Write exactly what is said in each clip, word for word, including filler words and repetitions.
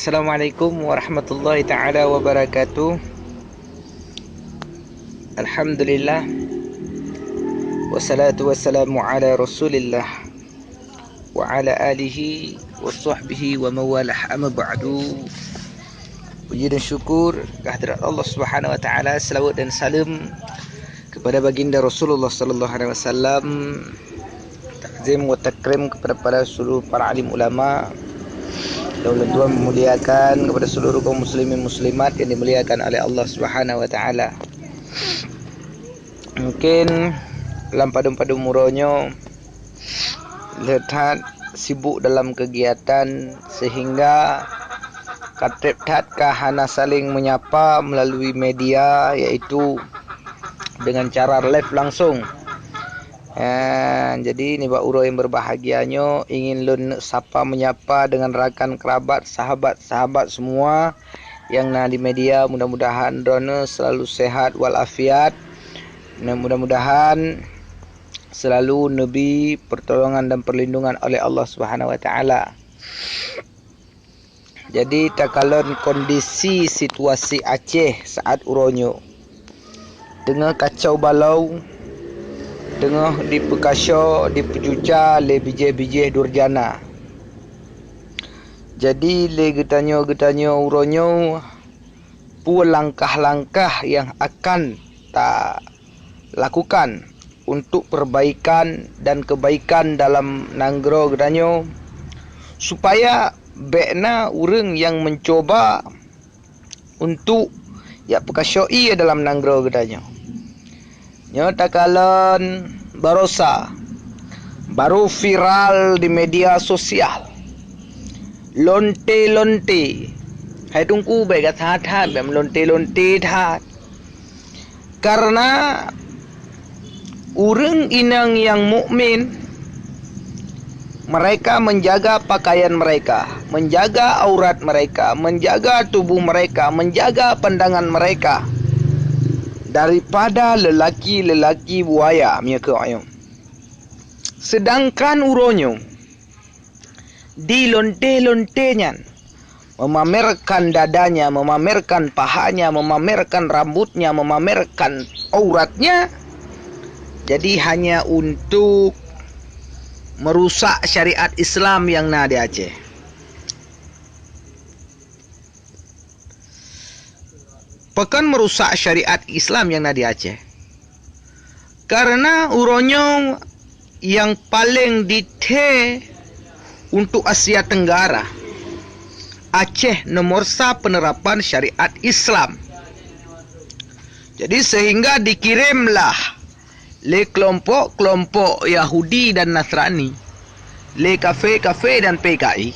Assalamualaikum warahmatullahi taala wabarakatuh. Alhamdulillah. Wassalatu wassalamu ala Rasulillah wa ala alihi wa sahbihi wa mawalah, amma ba'du. Puji dan syukur kehadirat Allah Subhanahu wa taala, selawat dan salam kepada baginda Rasulullah sallallahu alaihi wasallam. Takzim wa takrim kepada para seluruh para alim ulama. Dan ulun tuan memuliakan kepada seluruh kaum muslimin muslimat yang dimuliakan oleh Allah Subhanahu wa taala. Mungkin lam padum-padum uroe nyoe le that sibuk dalam kegiatan sehingga ka treb that ka hana saling menyapa melalui media, yaitu dengan cara live langsung. Eh, jadi nibak uroe yang berbahagia nyoe ingin lôn sapa menyapa dengan rakan kerabat, sahabat-sahabat semua yang na di media. Mudah-mudahan droeneuh selalu sehat walafiat. Dan mudah-mudahan selalu neubi pertolongan dan perlindungan oleh Allah Subhanahu wa taala. Jadi takalon kondisi situasi Aceh saat uroe nyoe. Teungoh kacau balau, teungoh dipeukaso, dipeucuca lé bijéh-bijéh durjana. Jadi lé geutanyoe-geutanyoe uroe nyoe, peue langkah-langkah nyang akan ta lakukan untuk perbaikan dan kebaikan dalam nanggroe geutanyoe, supaya bék na ureuëng nyang meucuba untuk jak peukaso ie dalam nanggroe geutanyoe. Nyoe takalon barosa, baru viral di media sosial. Lonte-lonte. Hai Teungku, bék that-that, bék meulonte-lonte that. Karena ureuëng inong nyang mukmin, mereka menjaga pakaian mereka, menjaga aurat mereka, menjaga tubuh mereka, menjaga pandangan mereka daripada lelaki-lelaki buaya, meunyoe keu ayong. Sedangkan uroe nyoe, di lonte-lonte nyan, memamerkan dadanya, memamerkan pahanya, memamerkan rambutnya, memamerkan auratnya, jadi hanya untuk merusak syariat Islam yang na di Aceh. Pakon merusak syariat Islam yang na di Aceh? Karena uroe nyoe nyang paleng dithe untuk Asia Tenggara, Aceh nomor sa penerapan syariat Islam. Jadi sehingga dikirimlah lé kelompok-kelompok Yahudi dan Nasrani, lé kafe-kafe dan P K I,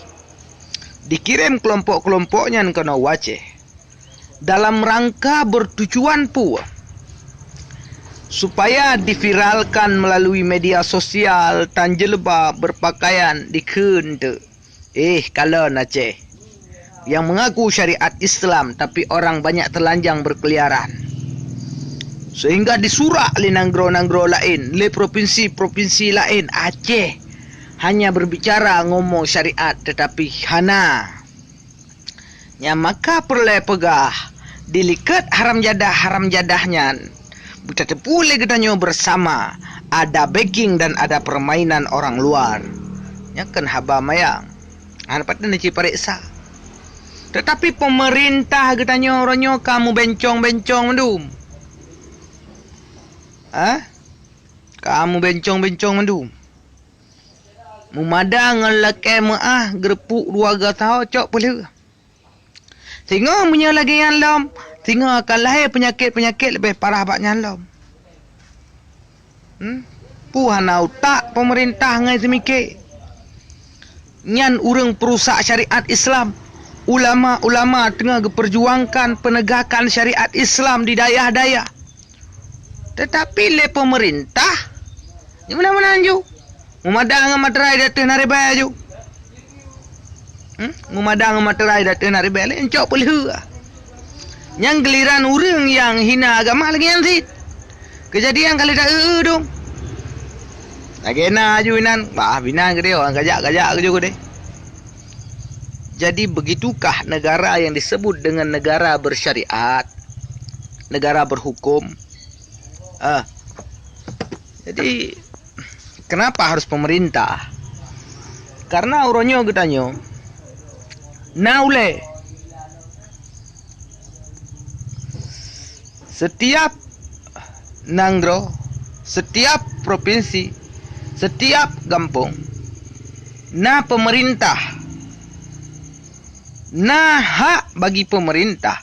dikirim kelompok-kelompok nyan keunoe u Aceh dalam rangka bertujuan peue? Supaya diviralkan melalui media sosial, tan jeuleuba berpakaian dikheun teuk. Eh, kalon Aceh. Yang mengaku syariat Islam, tapi orang banyak telanjang berkeliaran. Sehingga disurak lé nanggroe-nanggroe laén, lé propinsi-propinsi laén, Aceh hanya berbicara ngomong syariat, tetapi hana. Nyang maka peureulée peugah, di likot haram jadah-haram jadah nyan, beutateupeue lé geutanyoe bersama, ada backing dan ada permainan orang luar. Nyan kan haba manyang. Hana patut neuci pareksa. Tetapi pemerintah geutanyoe uroe nyoe ka mubencong-bencong mandum. Ha? Ka mubencong-bencong mandum. Mumada ngon lakée meuáh geureupuk dua gata cok peulheueh. Singoh meunyoe lagée nyan lom, singoh akan lahé peunyakét-peunyakét leubeh parah bak nyan lom. Hmm? Peue hana utak peumeurintah ngon seumiké? Nyan ureuëng peurusak syariat Islam. Ulama-ulama teungoh geupeurjuangkan peunegakan syariat Islam di dayah-dayah. Teutapi lé peumeurintah, di meunan-meunan ju. Meumada ngon materai di ateueh na ribée ju. Hmm? Meumada ngon materai di ateueh na ribée, lé cok peulheueh. Nyang giliran ureuëng nyang hina agama lagée nyan cit. Keujadian ka lheueh ta-eu dong. Lagée na ju inan, bah binan keudeh, orang kajak-kajak keujok keudeh. Jadi, begitukah negara yang disebut dengan negara bersyariat, negara berhukum? Ah. Jadi, kenapa harus pemerintah? Karena uroe nyoe geutanyoe na ulée. Setiap nanggroe, setiap provinsi, setiap gampông na pemerintah, na hak bagi pemerintah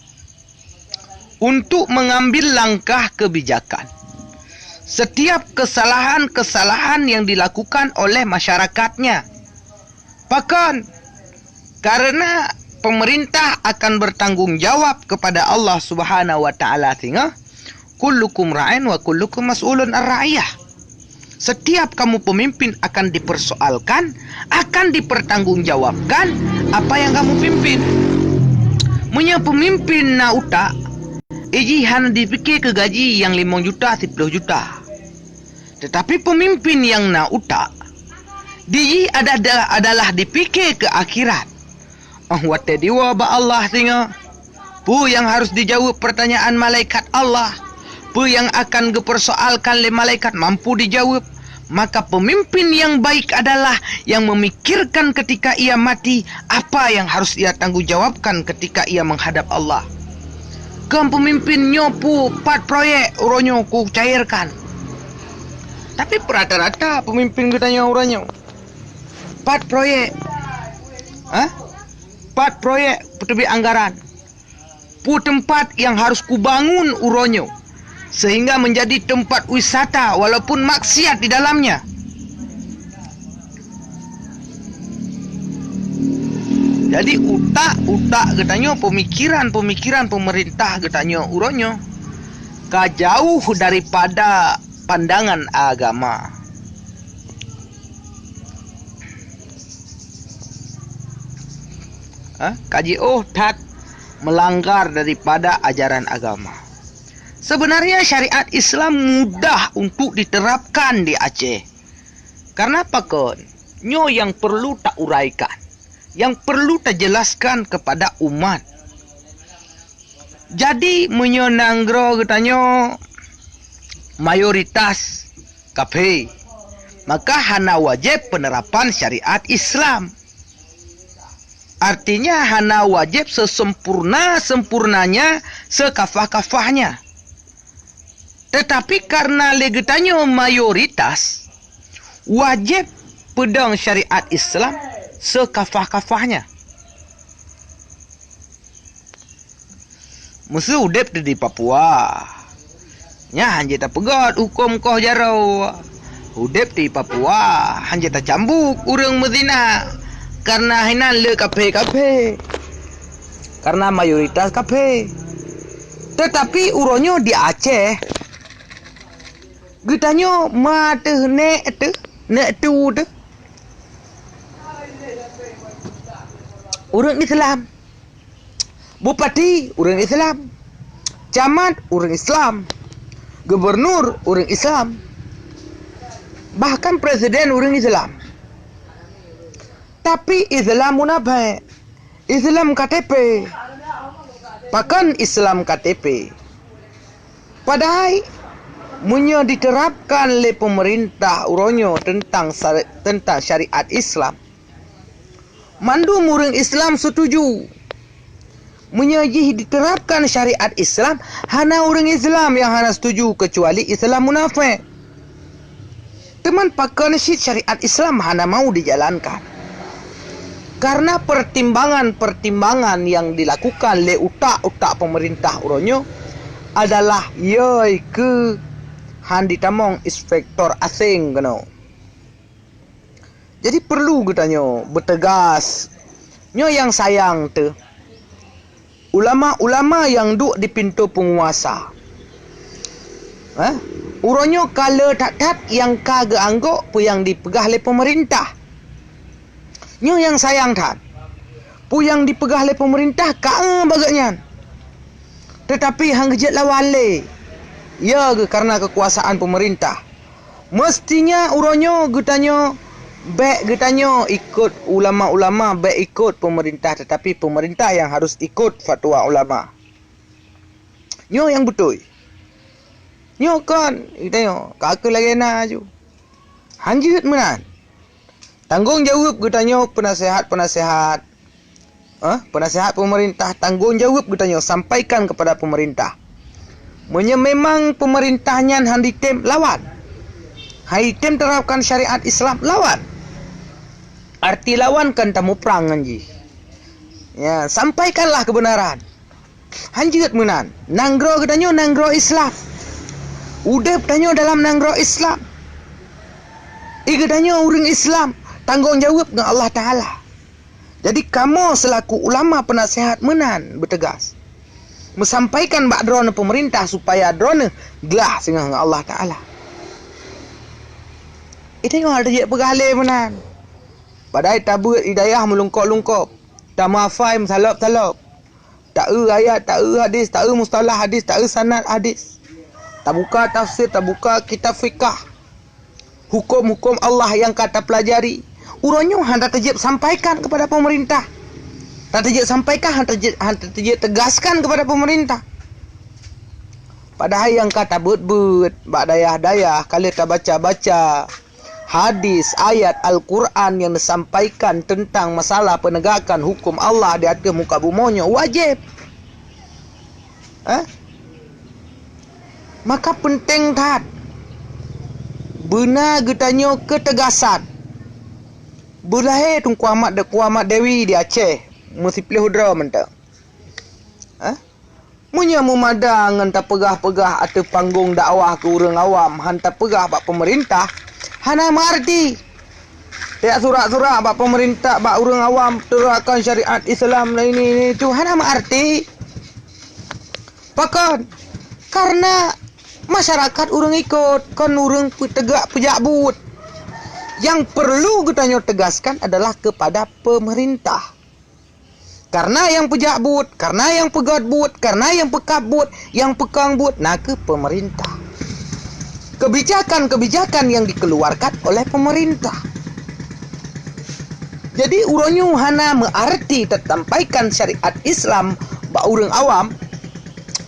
untuk mengambil langkah kebijakan setiap kesalahan-kesalahan yang dilakukan oleh masyarakatnya. Pakon? Karena pemerintah akan bertanggung jawab kepada Allah Subhanahu wa Ta'ala singoh, "Kullukum ra'in wa kullukum mas'ulun an ra'iyah." Setiap kamu pemimpin akan dipersoalkan, akan dipertanggungjawabkan apa yang kamu pimpin. Meunyoe pemimpin na utak, iji hana dipike keu gaji nyang limong juta, siploh juta. Tetapi pemimpin nyang na utak, di jih ada-, adalah dipike keu akhirat. Óh watée diwoe bak Allah singoh, peue nyang harus dijaweueb pertanyaan malaikat Allah? Peue nyang akan geupersoalkan lé malaikat mampu dijaweueb? Maka pemimpin yang baik adalah yang memikirkan ketika ia mati apa yang harus ia tanggung jawabkan ketika ia menghadap Allah. Kon pemimpin nyoe peue pat proyek uroe nyoe kucairkan. Tapi rata-rata pemimpin geutanyoe uroe nyoe pat proyek. Hah? Pat proyek peuteubiet anggaran. Peue teumpat yang harus kubangun uroe nyoe sehingga menjadi tempat wisata walaupun maksiat di dalamnya. Jadi utak-utak geutanyoe, pemikiran-pemikiran pemerintah geutanyoe uroe nyoe ka jauh daripada pandangan agama. Ha? Ka jiôh that melanggar daripada ajaran agama. Sebenarnya syariat Islam mudah untuk diterapkan di Aceh. Karena pakon? Nyoe yang perlu tauraikan, yang perlu tajelaskan kepada umat. Jadi, meunyoe nanggroe geutanyoe mayoritas kafé, maka hana wajéb penerapan syariat Islam. Artinya, hana wajéb sesempurna-sempurnanya, sekafah-kafahnya. Tetapi karena lé geutanyoe mayoritas, wajéb peudong syariat Islam sekafah-kafahnya. Meuseu udeb teuh di Papua, nyan hanjeuet tapeugét huköm koh jaroe. Udeb di Papua hanjeuet tacambuk ureuëng meuzina, kareuna hinan le kafé-kafé, kareuna mayoritas kafé. Teutapi uroe nyoe di Aceh, geutanyoe ma teuh, nek teuh, nek tu teuh ureuëng Islam. Bupati ureuëng Islam, camat ureuëng Islam, gubernur ureuëng Islam, bahkan presiden ureuëng Islam. Tapi Islam munafék, Islam K T P. Pakon Islam K T P? Padahai meunyoe diterapkan lé pemerintah uroe nyoe teuntang syari-, teuntang syariat Islam, mandum ureuëng Islam setuju. Meunyoe jih diterapkan syariat Islam, hana ureuëng Islam nyang hana setuju keucuali Islam munafék. Teuma pakon cit syariat Islam hana mau dijalankan? Karena pertimbangan-pertimbangan nyang dilakukan lé utak-utak pemerintah uroe nyoe adalah yoi keu han jitamong inspektor asing keunoe. Jadi perlu geutanyoe beuteugas. Nyoe nyang sayang teuh, ulama-ulama nyang duek di pintoe peunguasa, eh, uroe nyoe ka le that-that nyang ka geuanggok peue nyang dipeugah lé peumeurintah. Nyoe nyang sayang that, peue nyang dipeugah lé peumeurintah ka, eh, bak geuhnyan, teutapi han geujeuet lawan lé, ya, geu-, kareuna keukuasaan peumeurintah. Meustinya uroe nyoe geutanyoe Bék geutanyoe ikot ulama-ulama, bék ikot peumeurintah, teutapi peumeurintah nyang harôh ikot fatwa ulama. Nyoe nyang beutôi. Nyoe kon, geutanyoe, ka keuh lagée na aju. Hanjeuet meunan. Tanggong jaweueb geutanyoe peunasihat-peunasihat, eh, peunasihat peumeurintah, tanggong jaweueb geutanyoe sampaikan keupada peumeurintah. Meunyoe memang peumeurintah nyan han jitem, lawan. Han jitem terapkan syariat Islam, lawan. Arti lawan kan tamuprang ngon jih. Ya, sampaikanlah keubeunaran. Hanjeuet meunan, nanggroe geutanyoe nanggroe Islam. Udeb tanyoe dalam nanggroe Islam. Ie geutanyoe ureuëng Islam, tanggong jaweueb ngon Allah Taala. Jadi kamoe seulaku ulama peunasihat meunan beuteugas meusampaikan bak droeneueh peumeurintah supaya droeneueh glah singoh ngon Allah Taala. Ie tanyoe hana tajeuet peugah lé meunan. Padahai tabeuet ie dayah meulungkop-lungkop, tameuhafai meusalop-salop. Taeu ayat, taeu hadis, taeu mustalah hadis, taeu sanad hadis. Tabuka tafsir, tabuka kitab fikah. Huköm-huköm Allah nyang ka tapeulajari. Uroe nyoe hana tajeuet sampaikan keupada peumeurintah. Hana tajeuet sampaikan, hana tajeuet, hana tajeuet teugaskan keupada peumeurintah. Padahai nyang ka tabeuet-beuet bak dayah-dayah, ka lheueh tabaca-baca hadis, ayat Al-Quran nyang neusampaikan teuntang masalah peuneugakkan huköm Allah di ateueh muka bumoe nyoe wajéb. Eh? Maka peunteng that beuna geutanyoe keuteugasan. Beulahé Teungku Ahmad, Teungku Ahmad Dewi di Aceh, meusiplôh droe mantong. Eh? Meunyoe meumada ngon tapeugah-peugah ateueh panggong dakwah keu ureuëng awam, han tapeugah bak peumeurintah, hana meuarti. Tajak surak-surak bak peumeurintah, bak ureuëng awam, teurakkan syariat Islam, na ini, ini, itu, hana meuarti. Pakon? Karena masyarakat ureuëng ikot, kon ureuëng peuteugak peujak buet. Nyang perlu geutanyoe teugaskan adalah keupada peumeurintah. Karena nyang peujak buet, karena nyang peugöt buet, karena nyang peukab buet, nyang peukong buet, na kheueh peumeurintah. Kebijakan-kebijakan nyang dikeuluwarkan oleh peumeurintah. Jadi, uroe nyoe hana meuarti teusampaikan syariat Islam bak ureuëng awam,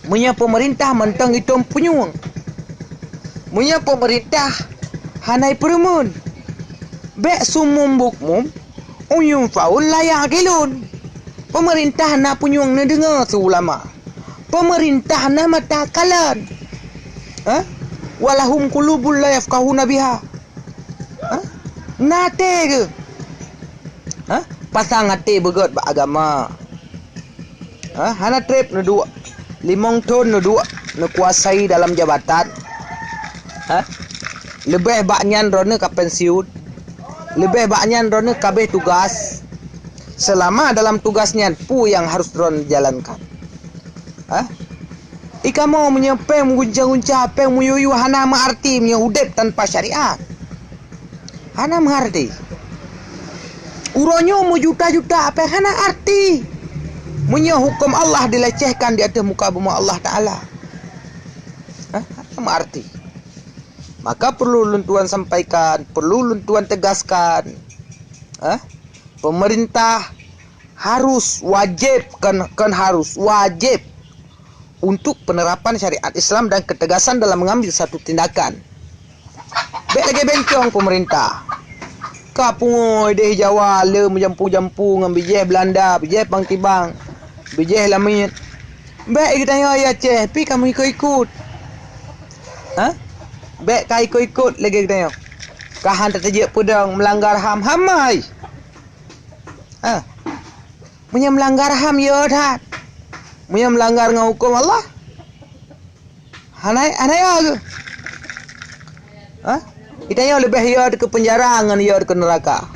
meunyoe peumeurintah mantong itom punyueng. Meunyoe peumeurintah hana ipeureumeun, bék sumum bukmum, uyum faul layah gilun. Peumeurintah na punyueng neudeungoe su ulama. Peumeurintah na mata kalon. Ha? Walahum qulubul la yafqahuna biha. Ha? Na até geuh. Ha? Pasang até beugöt bak agama. Ha? Hana treb neuduek limong thon neuduek neukuasai dalam jabatan. Ha? Leubeh bak nyan droeneueh ka pensiun. Leubeh bak nyan droeneueh ka abéh tugas. Seulama dalam tugas nyan, peue nyang harôh droeneueh jalankan? Ha? Ie kamoe meunyoe péng meugunca-gunca, péng meuyue-yue, hana meuarti meunyoe udeb tanpa syariat. Hana meuarti. Uroe nyoe meujuta-juta péng hana arti meunyoe huköm Allah dilecehkan di ateueh muka bumoe Allah Taala. Ha? Hana meuarti. Maka perlu lôn tuan sampaikan, perlu lôn tuan teugaskan. Ha? Peumeurintah harôh wajéb, kon, kon harôh, wajéb untuk peunerapan syariat Islam dan keuteugasan dalam meungambil satu tindakan. Bék lagée bencong peumeurintah. Ka pungoe ideh Jawa le meujampu-jampu ngon bijéh Beulanda, bijéh Pang Tibang, bijéh Lamiet. Bék geutanyoe ayah Aceh, pi kamoe ikot-ikot. Ha? Bék ka ikot-ikot lagée geutanyoe. Ka han tateujeuet peudong, meulanggar ham, ham hai. Ha? Meunyoe meulanggar ham, yo that. Meunyoe meulanggar ngon huköm Allah, hana, hana yo geuh. Ha? Geutanyoe leubeh yo keu peunjara ngon yo keu neuraka.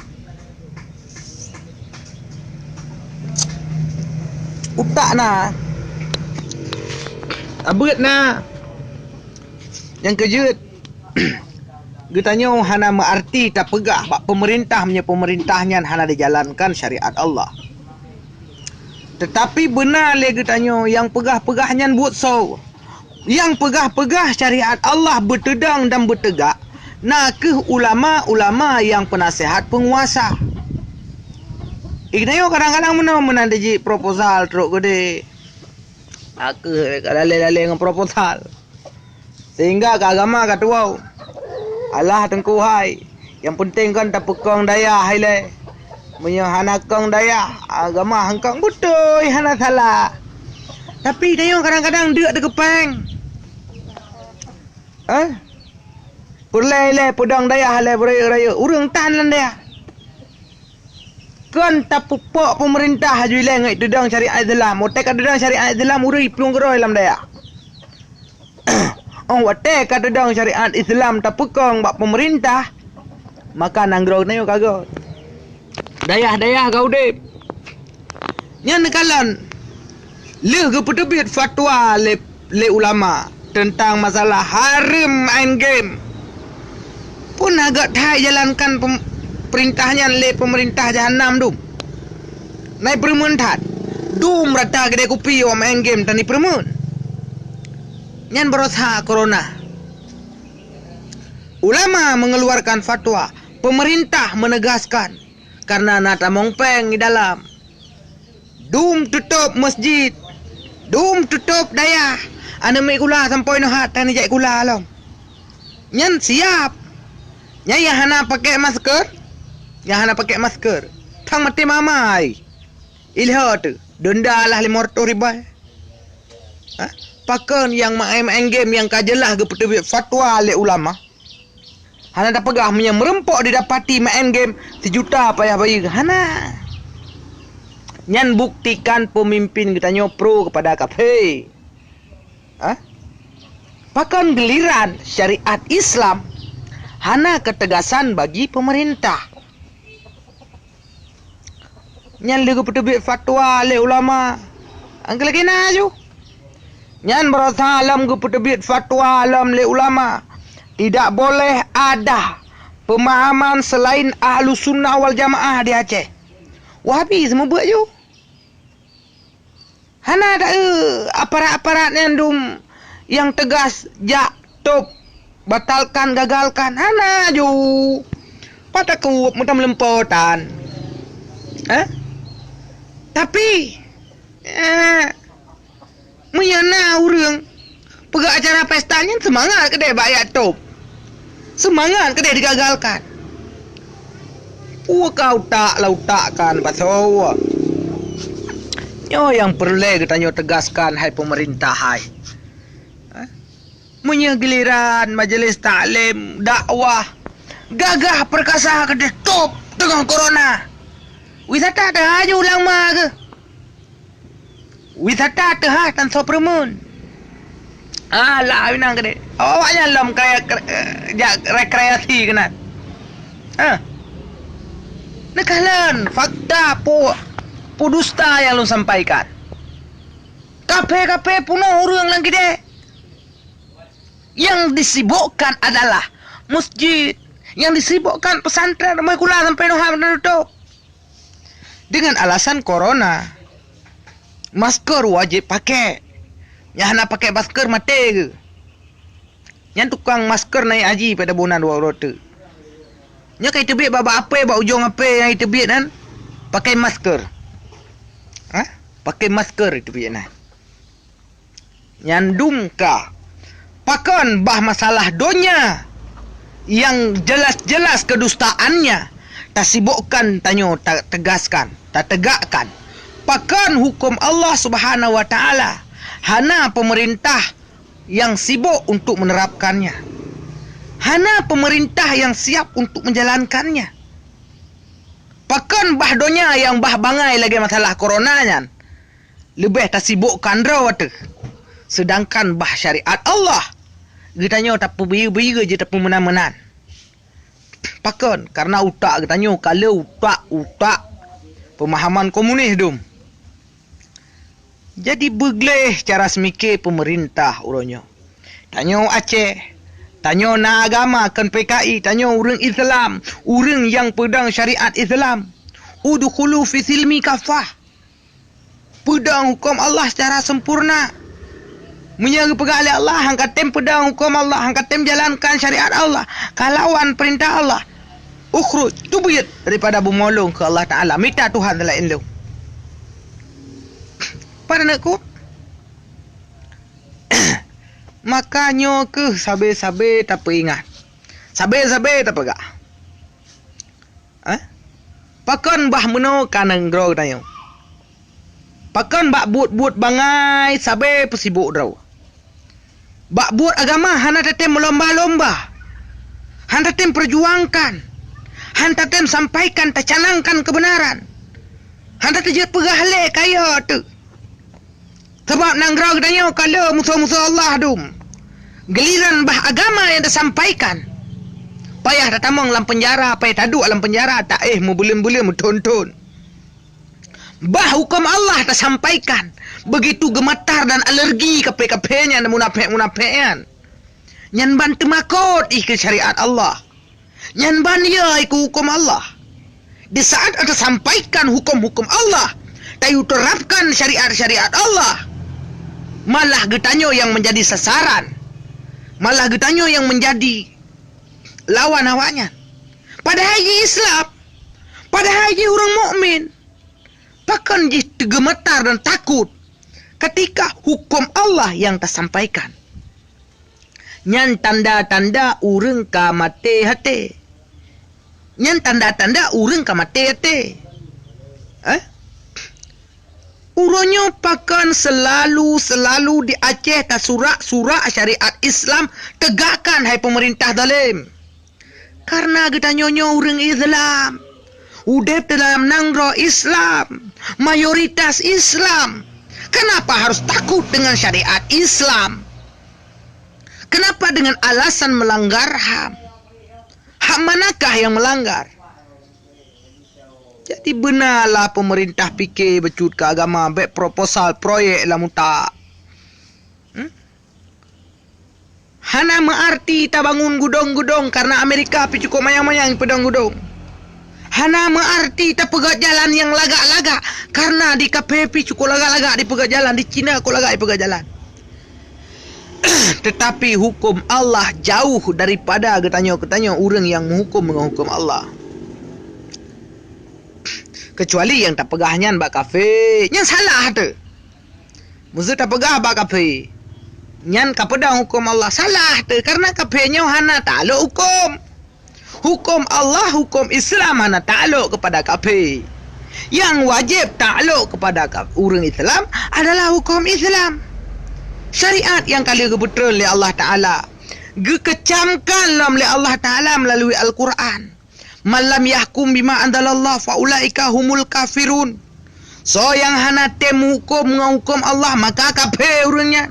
Utak na. Abeuet na. Nyang keujeuet, geutanyoe hana meuarti tapeugah bak peumeurintah meunyoe peumeurintah nyan hana jijalankan syariat Allah. Teutapi beuna lé geutanyoe nyang peugah-peugah nyan buet soe. Nyang peugah-peugah syariat Allah beuteudong dan beuteugak, Na kheueh ulama-ulama nyang peunasihat peunguasa. Geutanyoe kadang-kadang meunoe meunan jijak proposal trok keudeh. Ka kheueh ka lalé-lalé ngon proposal. Sehingga keu agama ka tuwoe. Alah teungku hai, nyang peunteng kon tapeukong dayah ilée. Meunyoe hana kong dayah, agama hana kong, beutôi hana salah. Tapi tanyoe kadang-kadang deuk teukeupeng. Eh? Peureulée ilée peudong dayah lé beurayeuk-rayeuk, ureuëng tan lam dayah. Kon tapupok peumeurintah aju ilée ngon teudong syariat Islam. Watée ka teudong syariat Islam, ureuëng iplueng keudroe lam dayah. Óh watée ka teudong syariat Islam tapeukong bak peumeurintah, maka nanggroe tanyoe ka göt. Dayah-dayah ka udeb. Nyan neukalon lheueh geupeuteubiet fatwa lé, lé ulama teuntang masalah hareuem maén game. Peue na göt that ijalankan pem-, peurintah nyan lé peumeurintah jahanam dum. Na ipeureumeun that. Dum rata keudée kupi awak maén game tan ipeureumeun. Nyan barosa corona. Ulama mengeluarkan fatwa, peumeurintah meunegaskan, kareuna na tamong péng di dalam. Dum tutôp masjid, dum tutôp dayah, aneuk miet sikula sampoe nyoe hat tan jijak sikula lom. Nyan siab. Nyan nyang hana pakai masker, nyang hana pakai masker, thang maté mamai. Ilhot, denda lah lima ratus ribu. Ha? Pakon nyang maén-maén game nyang ka jeulaih geupeuteubiet fatwa lé ulama? Hana tapeugah meunyoe meureumpok didapati maén game sijuta payah bayeue. Hana. Nyan buktikan peumimpin geutanyoe pro keupada kafé. Ha? Pakon giliran syariat Islam hana keuteugasan bagi peumeurintah? Nyan lé geupeuteubiet fatwa lé ulama. Angka lagée na ju. Nyan barosa lom geupeuteubiet fatwa lom lé ulama, tidak boleh ada pemahaman selain Ahlussunnah wal Jamaah di Aceh. Wahabi seumeubeuet ju. Hana taeu aparat-aparat nyan dum nyang teugas jak top, batalkan, gagalkan. Hana ju. Pat takot meutam lempotan. Eh? Tapi, eh, meunyoe na ureuëng peugah acara pesta nyan seumangat keudeh bak jak top. Seumangat keudeh digagalkan. Peue ka utak la utak kan pasoe. Nyoe nyang peureulée geutanyoe teugaskan hai peumeurintah hai. Eh? Meunyoe giliran majeulis taklim, dakwah, gagah peurkasa keudeh top teungoh corona. Wisata teuhaju ulang ma geuh. Wisata teuhah tan soe peureumeun. Alah, inong keudeh. Awak nyan lom kre-, kre-, jak rekreasi keunan. Ah. Neukalon fakta pu-, pu dusta nyang lôn sampaikan. Kafe-kafe punoh ureuëng lam keudeh. Yang disibukkan adalah masjid. Yang disibukkan pesantren, rumah kula sampai noh hana tutup. Dengan alasan corona, masker wajib pakai. Nyang hana pakai masker maté geuh. Nyan tukang masker naik haji pada bulan dua puluh tu. Nyoe kai teubiet bak, bak ape, bak ujong ape nyang teubiet nan pakai masker. Ha? Pakai masker teubiet nan. Nyan dum ka. Pakon bah masalah donya yang jelas-jelas kedustaannya tasibukkan tanyoe ta-, tegaskan, tategakkan. Pakon hukum Allah Subhanahu wa Taala hana pemerintah yang sibuk untuk menerapkannya. Hana pemerintah yang siap untuk menjalankannya. Pakon bah donya yang bah bangai lagée masalah corona nyan leubeh tasibukkan droe teuh. Seudangkan bah syariat Allah, geutanyoe tapeubiyeu-biyeu jih tapeumeunan-meunan. Pakon? Karena utak geutanyoe ka le utak-utak peumahaman komunis dum. Jadi beugleh cara seumike peumeurintah uroe nyoe. Tanyoe Aceh, tanyoe na agama kon P K I, tanyoe ureuëng Islam, ureuëng nyang peudong syariat Islam. Udkhulu fi silmi kafah. Peudong huköm Allah secara sempurna. Meunyoe geupeugah lé Allah, han ka tem peudong huköm Allah, han ka tem jalankan syariat Allah, ka lawan peurintah Allah, ukhruj, teubiet daripada bumoe lôn keu Allah Taala, mita Tuhan laén lôn. Pat aneukku? Maka nyoe kheueh sabe-sabe tapeuingat. Sabe-sabe tapeugah. Eh? Pakon bah meunoe ka nanggroe geutanyoe? Pakon bak buet-buet bangai sabe peusibok droe? Bak buet agama hana tatem meulomba-lomba, hana tatem peujuangkan, hana tatem sampaikan, tacanangkan keubeunaran, hana tajeuet peugah lé kayée teuk. Sabab nanggroe geutanyoe ka le musoh-musoh Allah dum. Giliran bah agama nyang tasampaikan, payah tatamong lam peunjara, payah taduek lam peunjara, taéh meubuleuen-buleuen, meuthon-thon. Bah huköm Allah tasampaikan, beugitu geumatar dan alergi kafé-kafé nyan dan munafék-munafék nyan. Nyan ban teumakot jih keu syariat Allah. Nyan ban ya keu huköm Allah. Di saat tasampaikan huköm-huköm Allah, tayue terapkan syariat-syariat Allah, malah geutanyoe nyang meunjadi sasaran, malah geutanyoe nyang meunjadi lawan awaknyan. Padahai jih Islam, padahai jih ureuëng mukmin. Pakon jih teugeumatar dan takot ketika huköm Allah nyang tasampaikan? Nyan tanda-tanda ureuëng ka maté até. Nyan tanda-tanda ureuëng ka maté até. Eh? Uroe nyoe pakon seulalu-seulalu di Aceh tasurak-surak syariat Islam, tegakkan hai peumeurintah zalem. Karena geutanyoe nyoe ureuëng Islam, udeb dalam nanggroe Islam, mayoritas Islam. Kenapa harus takut dengan syariat Islam? Kenapa dengan alasan melanggar ham? Ham manakah yang melanggar? Jadi beunalah peumeurintah pike beucut keu agama, bék proposal proyek lam utak. Hmm? Hana meuarti tabangun gudong-gudong karena Amerika pih cukup manyang-manyang peudong gudong. Hana meuarti tapeugét jalan nyang lagak-lagak karena di kafé pih cukup lagak-lagak dipeugét jalan, di Cina kok lagak dipeugét jalan. Tetapi hukum Allah jauh daripada geutanyoe-geutanyoe ureuëng nyang meuhukum deungon hukum Allah. Kecuali nyang tapeugah nyan bak kafé, nyan salah teuh. Meuseu tapeugah bak kafé, nyan ka peudong huköm Allah, salah teuh, kareuna kafé nyoe hana taklok huköm. Huköm Allah, huköm Islam hana taklok keupada kafé. Nyang wajéb taklok keupada ka-, ureuëng Islam adalah huköm Islam. Syariat nyang ka lheueh geupeutreun lé Allah Taala, geukeucamkan lom lé Allah Taala meulalu Al-Qur'an. "Man lam yahkum bima anzalallah fa ulaika humul kafirun." Soe nyang hana tem huköm ngon huköm Allah, maka kafé ureuëng nyan.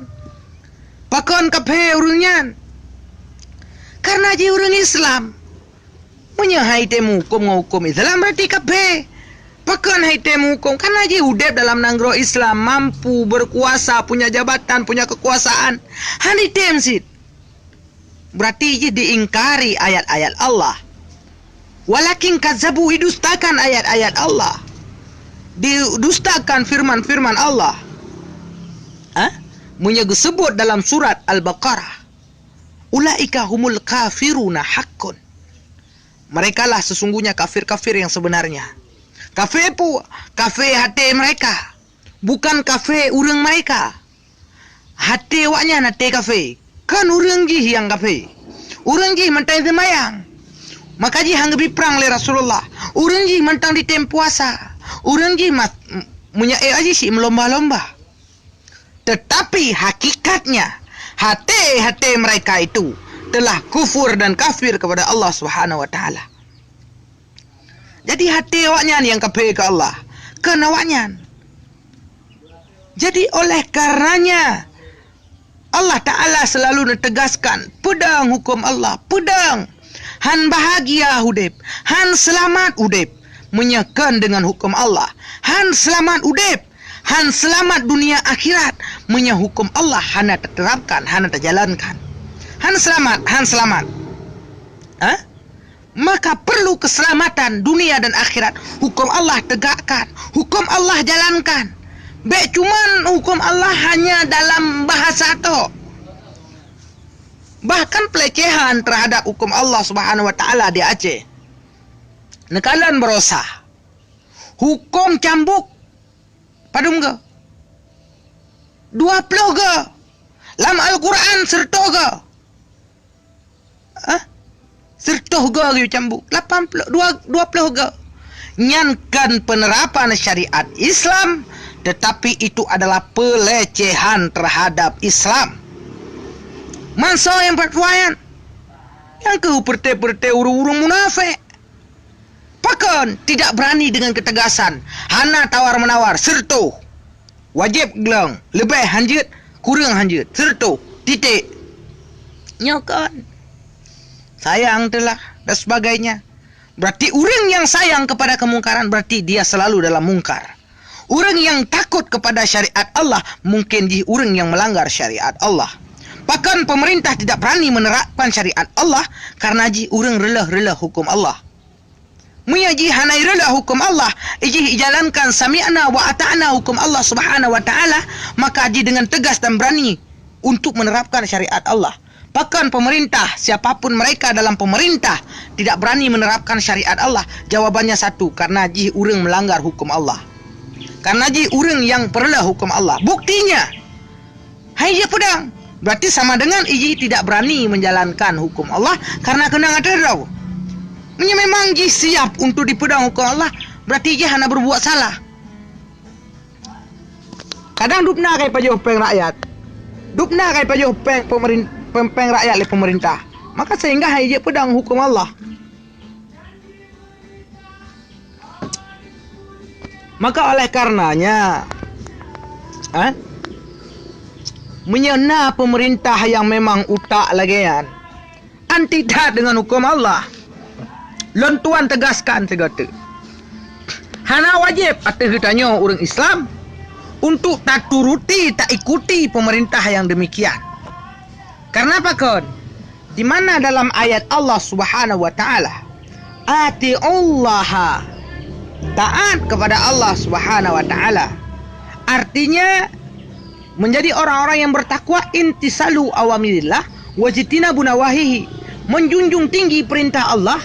Pakon kafé ureuëng nyan? Kareuna jih ureuëng Islam. Meunyoe han tem huköm ngon huköm Islam, berarti kafé. Pakon han tem huköm? Kareuna jih udeb dalam nanggroe Islam, mampu, berkuasa, punya jabatan, punya kekuasaan. Han tem cit. Berarti jih diingkari ayat-ayat Allah. Walakin kazzabu, didustakan ayat-ayat Allah. Didustakan firman-firman Allah. Ha? Meunyoe geuseubut dalam surat Al-Baqarah, "Ulaika humul kafiruna haqqun." Merekalah sesungguhnya kafir-kafir yang sebenarnya. Kafé peue? Kafé até mereka, bukan kafé ureuëng mereka. Até awaknyan até kafé, kon ureuëng jih nyang kafé. Ureuëng jih mantong seumayang, maka jih han geubri prang lé Rasulullah. Ureuëng jih mantong jitem puasa. Ureuëng jih ma-, meunyoe ék jih cit meulomba-lomba. Tetapi hakikatnya, até-até mereka itu telah kufur dan kafir kepada Allah Subhanahu wa Taala. Jadi, até awaknyan nyang kafé keu Allah, kon awaknyan. Jadi, oleh karenanya, Allah Taala selalu neutegaskan, peudong huköm Allah, peudong. Han bahagia udeb, han seulamat udeb, meunyoe kon deungon huköm Allah. Han seulamat udeb, han seulamat dunia akhirat, meunyoe huköm Allah hana taterapkan, hana tajalankan. Han seulamat, han seulamat. Ha? Maka perlu keselamatan dunia dan akhirat. Huköm Allah tegakkan, huköm Allah jalankan. Bék cuman huköm Allah hanya dalam bahasa tok. Bahkan pelecehan terhadap huköm Allah Subhanahu wa Taala di Aceh. Neukalon baroesa. Huköm cambuk padum go? Dua ploh go. Lam Al-Quran siratoh go. Hah? Siratoh go geuyue cambuk. Lapan ploh, dua, dua ploh go. Nyan kon penerapan syariat Islam, tetapi itu adalah pelecehan terhadap Islam. Man soe nyang fatwa nyan? Nyang keuh peureute-peureute ureuëng-ureuëng munafék. Pakon tidak berani dengan ketegasan, hana tawar-menawar, siratoh. Wajéb glöng, leubeh hanjeuet, kureueng hanjeuet, siratoh, titik. Nyoe kon. Sayang teulah dan sebagainya. Berarti ureuëng nyang sayang kepada kemungkaran, berarti dia selalu dalam mungkar. Ureuëng nyang takot kepada syariat Allah, mungkin jih ureuëng nyang melanggar syariat Allah. Pakon pemerintah tidak berani menerapkan syariat Allah, karena jih ureuëng reuloh-reuloh huköm Allah. Meunyoe jih hana ireuloh huköm Allah, jih ijalankan sami'na wa ata'na huköm Allah Subhanahu wa Taala, maka jih dengan tegas dan berani untuk menerapkan syariat Allah. Pakon pemerintah, siapapun mereka dalam pemerintah, tidak berani menerapkan syariat Allah? Jawabannya satu, karena jih ureuëng melanggar huköm Allah. Karena jih ureuëng nyang peureuloh huköm Allah. Buktinya, hai jih peudong. Berarti sama dengan jih tidak berani menjalankan huköm Allah karena keunong ateueh droe. Meunyoe memang jih siap untuk dipeudong huköm Allah, berarti jih hana berbuat salah. Kadang dubna ka ipajoh péng rakyat. Dubna ka ipajoh péng pemerin-, péng, péng rakyat lé pemerintah. Maka sehingga han jeuet peudong huköm Allah. Maka oleh karenanya, eh, meunyoe na pemerintah nyang memang utak lagée nyan, anti that deungon huköm Allah. Lôn tuan tegaskan sigoe teuk, hana wajéb ateueh geutanyoe ureuëng Islam untuk taturuti, taikuti pemerintah nyang demikian. Karena pakon? Di mana dalam ayat Allah Subhanahu wa Taala, "Atiullaha," taat kepada Allah Subhanahu wa Taala. Artinya, menjadi orang-orang yang bertakwa, imtisalu awamirillah wajtinabu nawahihi, menjunjung tinggi perintah Allah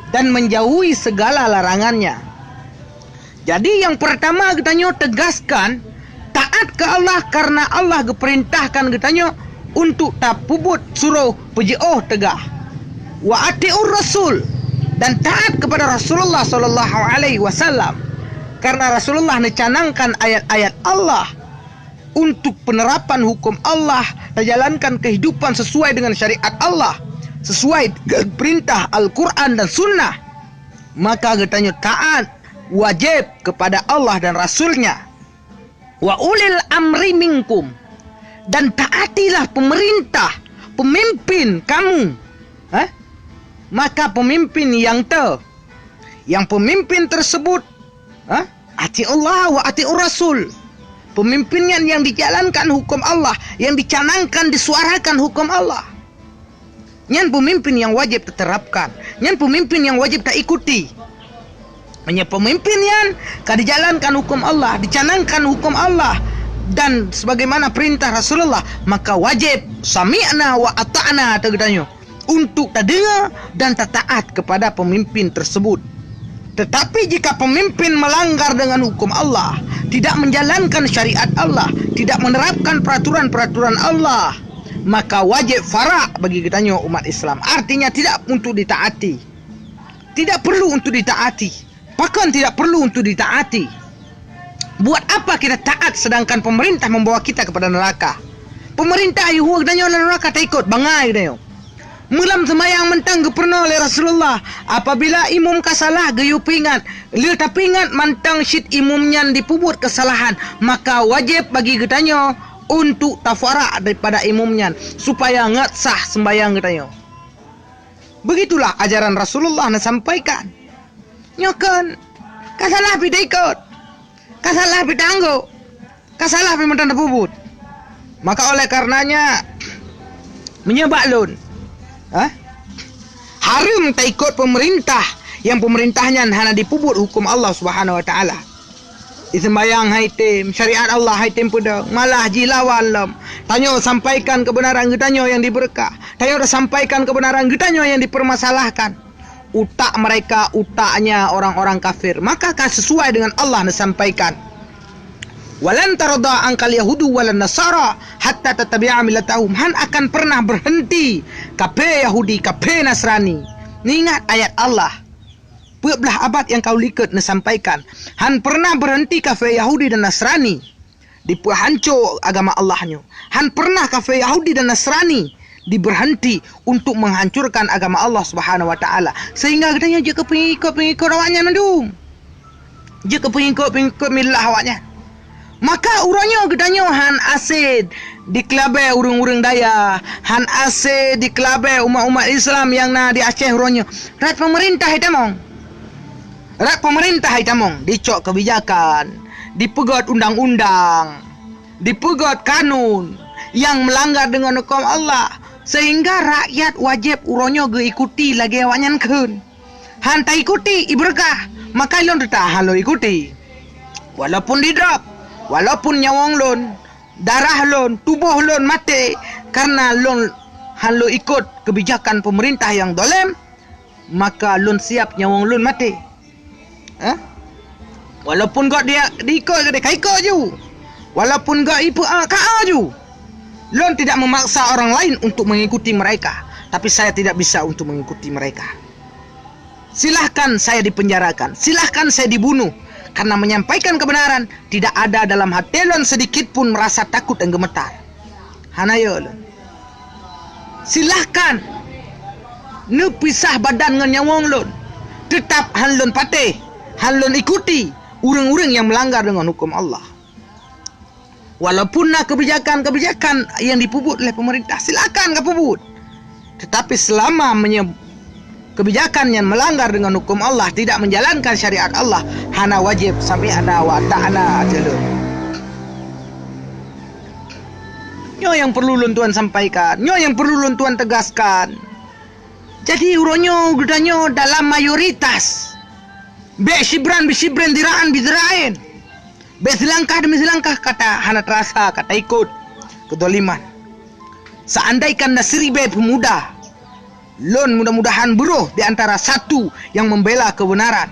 dan menjauhi segala larangannya. Jadi, nyang pertama geutanyoe tegaskan taat keu Allah karena Allah geupeurintahkan geutanyoe untuk tapeubuet suroh peujiôh teuga. Wa atiur rasul, dan taat kepada Rasulullah sallallahu alaihi wasallam karena Rasulullah neucanangkan ayat-ayat Allah untuk penerapan huköm Allah, tajalankan kehidupan sesuai dengan syariat Allah, sesuai dengan perintah Al-Quran dan Sunnah, maka geutanyoe taat wajéb kepada Allah dan Rasul-Nya. "Wa ulil amri minkum," dan taatilah pemerintah, pemimpin kamu. Hah? Maka pemimpin nyang te-, nyang pemimpin tersebut, hah? Atiullah wa atiur rasul. Pemimpin nyan nyang dijalankan huköm Allah, nyang dicanangkan, disuarakan huköm Allah. Nyan pemimpin nyang wajéb taterapkan. Nyan pemimpin nyang wajéb taikuti. Meunyoe pemimpin nyan ka dijalankan huköm Allah, dicanangkan huköm Allah, dan sebagaimana perintah Rasulullah, maka wajéb sami'na wa ata'na ateueh geutanyoe untuk tadeungoe dan tataat kepada pemimpin tersebut. Tetapi jika pemimpin melanggar dengan hukum Allah, tidak menjalankan syariat Allah, tidak menerapkan peraturan-peraturan Allah, maka wajib farak bagi geutanyoe umat Islam. Artinya tidak untuk ditaati. Tidak perlu untuk ditaati. Pakon tidak perlu untuk ditaati? Buat apa kita taat sedangkan pemerintah membawa kita kepada neraka? Pemerintah ayue hue geutanyoe lam neraka taikot, bangai geutanyoe. Meulam seumayang mantong geupeurunoe lé Rasulullah, apabila imum ka salah geuyue peuingat, lheueh tapeuingat mantong cit imum nyan dipeubuet keusalahan, maka wajéb bagi geutanyoe untuk tafarak daripada imum nyan, supaya ngat sah seumbayang geutanyoe. Begitulah ajaran Rasulullah neusampaikan. Nyoe kon, ka salah pih taikot, ka salah pih taanggô, ka salah pih mantong tapeubuet. Maka oleh karenanya, meunyoe bak lôn, ha? Hareuem taikot pemerintah nyang pemerintah nyan hana dipeubuet hukum Allah Subhanahu wa Taala. Iseumbayang hai tem, syariat Allah hai tem peudong, malah jilawan lom. Tanyoe sampaikan keubeunaran geutanyoe nyang dibeureukat. Tanyoe tasampaikan keubeunaran geutanyoe nyang dipeurmasalahkan. Utak mereka utaknya orang-orang kafir. Maka ka sesuai dengan Allah neusampaikan. "Walan tarda angkal yahudu walan nasara hatta tattabi'a millatahum." Han akan pernah berhenti kafé Yahudi, kafé Nasrani. Neuingat ayat Allah. Peuet blaih abad nyang ka likot neusampaikan, han pernah berhenti kafé Yahudi dan Nasrani dipeuhanco agama Allah nyoe. Han pernah kafé Yahudi dan Nasrani diberhenti untuk menghancurkan agama Allah Subhanahu wa Taala. Sehingga geutanyoe jeuet keu peungikot-peungikot awaknyan mandum. Jeuet keu peungikot-peungikot milah awaknyan. Maka uroe nyoe geutanyoe han asé dikeulabée ureuëng-ureuëng dayah, han asé dikeulabée umat-umat Islam nyang na di Aceh uroe nyoe. Rot peumeurintah itamong. Rot peumeurintah itamong, dicok keubijakan, dipeugét undang-undang, dipeugét kanun nyang meulanggar deungon huköm Allah, sehingga rakyat wajéb uroe nyoe geuikuti lagée awaknyan kheun. Han taikuti ibeureukat, maka lôn teutap han lôn ikuti. Walaupun didrop, walaupun nyawöng lôn, darah lôn, tuboh lôn maté, kareuna lôn han lôn ikot keubijakan peumeurintah nyang dolém, maka lôn siab nyawöng lôn maté. Eh? Walaupun göt dia diikot, dia ka ikot ju. Walaupun göt ipeu-, ah, ka, ah, ju. Lôn tidak memaksa orang lain untuk mengikuti mereka, tapi saya tidak bisa untuk mengikuti mereka. Silahkan saya dipenjarakan, silahkan saya dibunuh, karena menyampaikan kebenaran tidak ada dalam hati lôn sedikit pun merasa takut dan gemetar. Hana yo lôn. Silahkan neupisah badan ngon nyawöng lôn. Teutap han lôn patéh, han lôn ikuti ureuëng-ureuëng nyang meulanggar deungon huköm Allah. Walaupun na keubijakan-keubijakan nyang jipeubuet lé peumeurintah, silakan ka peubuet. Teutapi seulama meunyoe keubijakan nyan meulanggar deungon huköm Allah, tidak menjalankan syariat Allah, hana wajéb sami'na wa ata'na ateueh lôn. Nyoe nyang perlu lôn tuan sampaikan, nyoe nyang perlu lôn tuan tegaskan. Jadi, uroe nyoe geutanyoe dalam mayoritas, bék sibran bisibren, diraan bidirain. Bék seulangkah demi seulangkah ka ta-, hana teurasa ka taikot keudoliman. Seandaikan na siribée peumuda, lôn mudah-mudahan beurôh di antara satu nyang membela keubeunaran.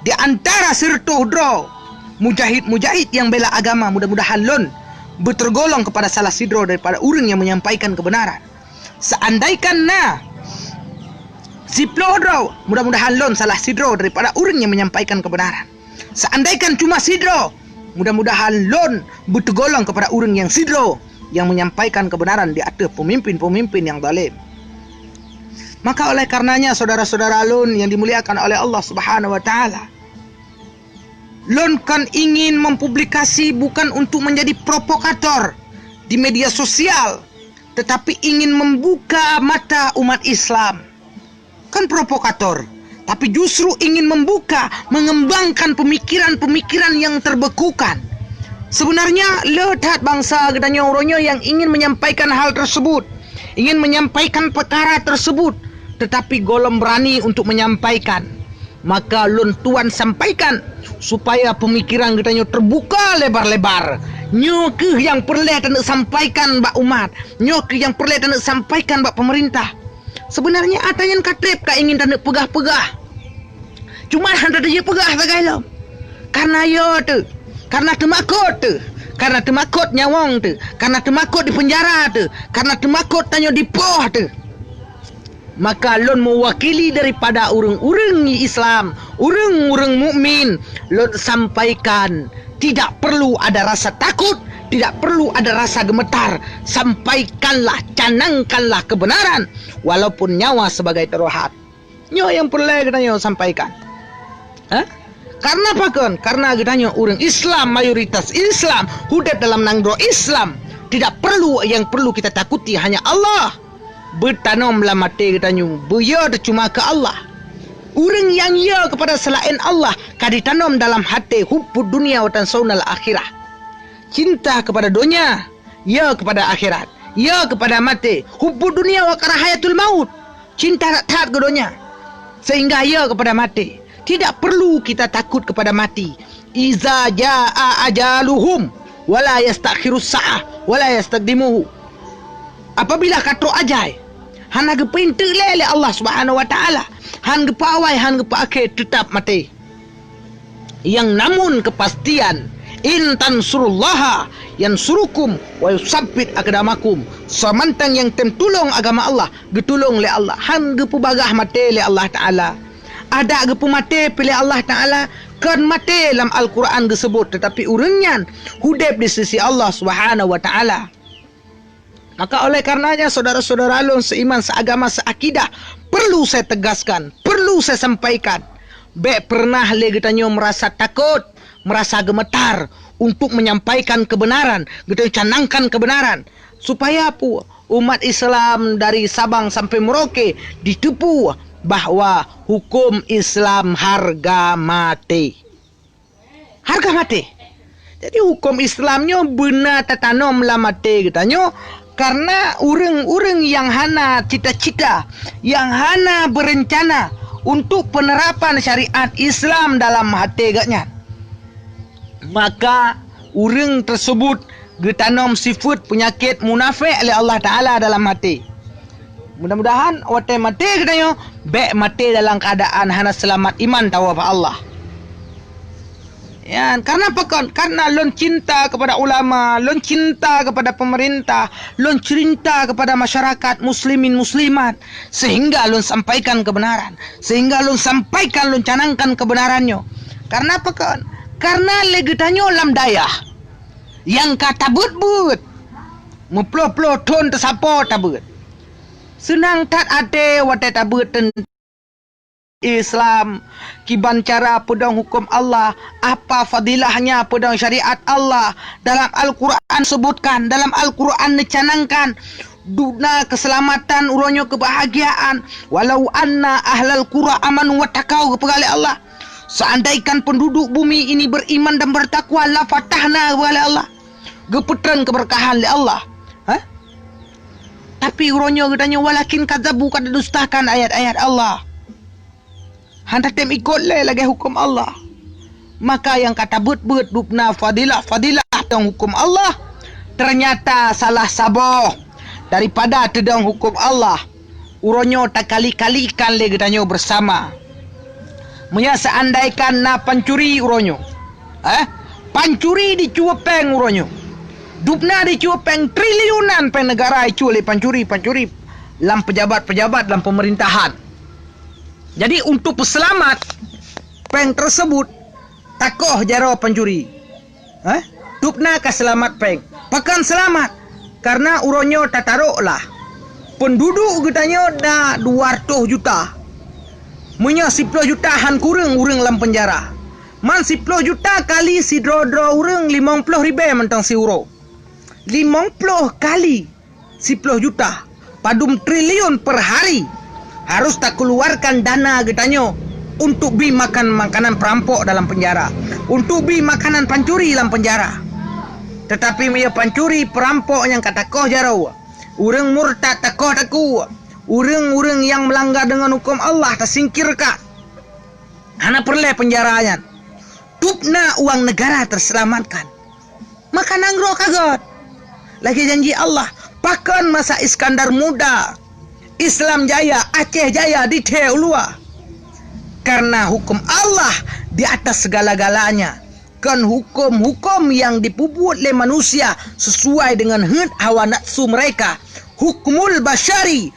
Di antara sireutôh droe mujahid-mujahid nyang bela agama, mudah-mudahan lôn beuteurgolong keupada salah sidroe daripada ureuëng nyang menyampaikan keubeunaran. Seandaikan na siploh droe, mudah-mudahan lôn salah sidroe daripada ureuëng nyang menyampaikan keubeunaran. Seandaikan cuma sidroe, mudah-mudahan lôn beuteugolong keupada ureuëng nyang sidroe nyang menyampaikan keubeunaran di ateueh peumimpin-peumimpin nyang zalém. Maka oleh karenanya, saudara-saudara lôn nyang dimuliakan oleh Allah Subhanahu wa Taala, lôn kon ingin mempublikasi bukan untuk menjadi provokator di media sosial, tetapi ingin membuka mata umat Islam. Kon provokator, tapi justru ingin membuka, mengembangkan pemikiran-pemikiran yang terbekukan. Sebenarnya, le that bansa geutanyoe uroe nyoe nyang ingin menyampaikan hal tersebut, ingin menyampaikan perkara tersebut, tetapi gohlom berani untuk menyampaikan. Maka lôn tuan sampaikan supaya pemikiran geutanyoe terbuka lebar-lebar. Nyoe kheueh nyang peureulée taneuk sampaikan bak umat. Nyoe kheueh nyang peureulée taneuk sampaikan bak pemerintah. Sebenarnya ata nyan ka treb ka ingin taneuk peugah-peugah. Cuma hana tajeuet peugah sagai lom. Karena yo teuh, karena teumakot teuh, karena teumakot nyawöng teuh, karena teumakot di penjara teuh, karena teumakot tanyoe dipoh teuh. Maka lôn mewakili daripada ureuëng-ureuëng Islam, ureuëng-ureuëng mukmin, lôn sampaikan, tidak perlu ada rasa takut, tidak perlu ada rasa gemetar. Sampaikanlah, canangkanlah kebenaran, walaupun nyawa sebagai taruhan. Nyoe nyang peureulée geutanyoe sampaikan. Hah? Karena pakon? Karena geutanyoe ureuëng Islam, mayoritas Islam, udeb dalam nanggroe Islam. Tidak perlu, yang perlu kita takuti hanya Allah. Beutanom lam até geutanyoe, beuyo teuh cuma keu Allah. Ureuëng nyang yo keupada seulaén Allah ka ditanom dalam até hubbud dunya wa tansaunal akhirah. Cinta kepada donya, yo keupada akhirat, yo keupada maté, hubbud dunya wa karahayatul maut, cinta that-that keu donya, sehingga yo keupada maté. Tidak perlu kita takut kepada mati. "Iza jaa ajaluhum, wala yastakhirus sa'ah, wala yastaqdimuhu." Apabila ka trok ajai, hana geupeuinteuk lé, lé Allah Subhanahu wa Ta'ala, han geupeuawai, han geupeuakhé, teutap maté. Nyang namun keupastian, "In tansurullaha yansurukum wa yusabbit aqdamakum." Samantang nyang tem tulông agama Allah, geutulông lé Allah, han geupeubagaih maté lé Allah Ta'ala. Adak geupeumaté pih lé Allah Ta'ala, kon maté lam Al-Quran geuseubut, teutapi ureuëng nyan udeb di sisi Allah Subhanahu wa Ta'ala. Maka oleh karenanya, syedara-syedara lôn seiman, seagama, seakidah, perlu saya tegaskan, perlu saya sampaikan, bék pernah lé geutanyoe merasa takot, merasa gemetar untuk menyampaikan kebenaran, geutanyoe canangkan kebenaran, supaya pu-, umat Islam dari Sabang sampai Merauke jiteupeue bahwa huköm Islam hareuga maté. Hareuga maté. Jadi, huköm Islam nyoe beuna tatanom lam até geutanyoe, kareuna ureuëng-ureuëng nyang hana cita-cita, nyang hana beureuncana untuk peunerapan syariat Islam dalam até geuhnyan, maka ureuëng teuseubut geutanom sifeuet peunyakét munafék lé Allah Ta'ala dalam até. Mudah-mudahan watée maté geutanyoe bék maté dalam keuadaan hana seulamat iman tawoe bak Allah. Ya, karena apa kon? Karena lôn cinta kepada ulama, lôn cinta kepada pemerintah, lôn cinta kepada masyarakat muslimin muslimat, sehingga lôn sampaikan kebenaran, sehingga lôn sampaikan, lôn canangkan kebenaran nyoe. Karena apa kon? Karena lé geutanyoe lam dayah nyang ka tabeuet-beuet, meuploh-ploh thon teusapo tabeuet. Seunang that até watée tabeuet teuntang Islam, kiban cara peudong huköm Allah, apa fadilahnya peudong syariat Allah. Dalam Al-Quran sebutkan, dalam Al-Quran neucanangkan, dubna keuseulamatan, uroe nyoe keubahgiaan. "Walau anna ahlal qura amanu wattaqau," geupeugah lé Allah. Seandaikan penduduk bumi ini beriman dan bertakwa, la fatahna, geupeugah lé Allah. Geupeutreun keubeurkahan lé Allah. Hah? Tapi uroe nyoe geutanyoe, walakin kadzabu, ka tadustakan ayat-ayat Allah. Hana tem ikot lé lagée huköm Allah. Maka nyang ka tabeuet-beuet dubna fadilah-fadilah teuh huköm Allah, ternyata salah saboh daripada teudong huköm Allah. Uroe nyoe takali-kalikan lé geutanyoe beusama. Meunyoe seandaikan na pancuri uroe nyoe, eh, pancuri dicue péng uroe nyoe, dubna dicue péng, triliunan péng negara icue lé pancuri-pancuri lam pejabat-pejabat lam pemerintahan. Jadi, untuk peuseulamat péng teusebut, takoh jaroe pancuri. Eh? Dubna ka seulamat péng. Pakon seulamat? Kareuna uroe nyoe tatarok lah, penduduk geutanyoe na dua reutôh juta. Meunyoe siploh juta han kureueng ureuëng lam peunjara, man siploh juta kali sidroe-droe ureuëng limong ploh ribée mantong siuroe. Limong ploh kali siploh juta, padum triliun per hari harus takeuluarkan dana geutanyoe untuk bi makan makanan perampok dalam penjara, untuk bi makanan pancuri lam penjara. Teutapi meunyoe pancuri, perampok nyang ka takoh jaroe, ureuëng murtad takoh takue, ureuëng-ureuëng nyang meulanggar deungon huköm Allah tasingkirkan, hana peureulée peunjara nyan. Dubna uang negara teuseulamatkan. Maka nanggroe ka gét. Lagée janji Allah, pakon masa Iskandar Muda, Islam Jaya, Aceh Jaya dithée u luwa? Karena huköm Allah di atas segala-galanya. Kon huköm-huköm nyang jipeubuet lé manusia sesuai deungon heuet hawa nafsu mereka. Hukmul basyari,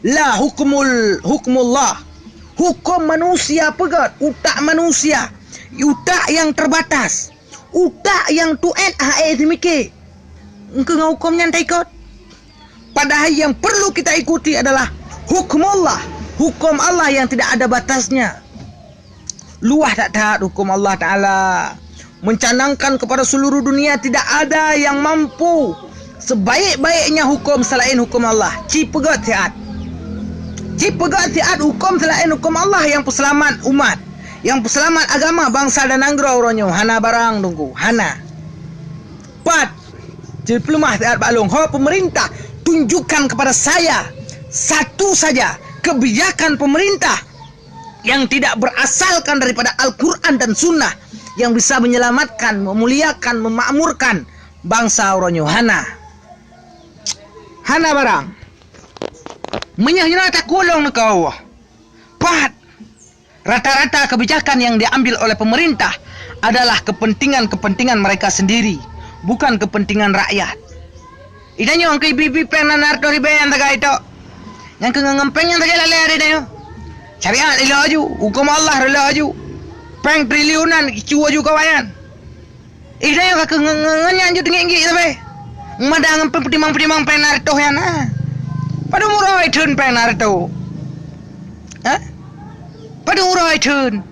la hukmul, hukmullah. Huköm manusia peugét, utak manusia, utak nyang teubatas, utak nyang tuét hana seumiké. Engkeu ngon huköm nyan taikot. Padahai yang perlu kita ikuti adalah hukmullah, huköm Allah yang tidak ada batasnya. Luwah that-that huköm Allah Ta'ala. Mencanangkan kepada seluruh dunia, tidak ada yang mampu sebaik-baiknya huköm selain huköm Allah. Ci peugét siat. Ci peugét siat huköm selain huköm Allah nyang peuseulamat umat, nyang peuseulamat agama, bansa dan nanggroe uroe nyoe. Hana barang, Teungku. Hana. Pat. Ci peuleumah siat bak lôn. Ho pemerintah, tunjukkan kepada saya satu saja kebijakan pemerintah yang tidak berasalkan daripada Al-Quran dan Sunnah, yang bisa menyelamatkan, memuliakan, memakmurkan bansa uroe nyoe. Hana. Hana barang. Meunyoe nyoe takulong neukawa. Pat. Rata-rata kebijakan yang diambil oleh pemerintah adalah kepentingan-kepentingan mereka sendiri, bukan kepentingan rakyat. Ida nyoe keu ibi-ibi péng na narto ribée nyang tagai tok. Nyang keu ngon péng nyang tagai lalée ida nyoe. Syariat ilok aju, hukum Allah ilok aju. Péng triliunan icu aju kawan nyan. Ih, dayah ka keuh nge-, nge-, ngeunyan jeuet ngiek-ngiek sabe. Mada ngon peutimang-peutimang péng na reutôh nyan, ah. Padum uroe itheun péng na reutôh? Hah? Padum uroe itheun?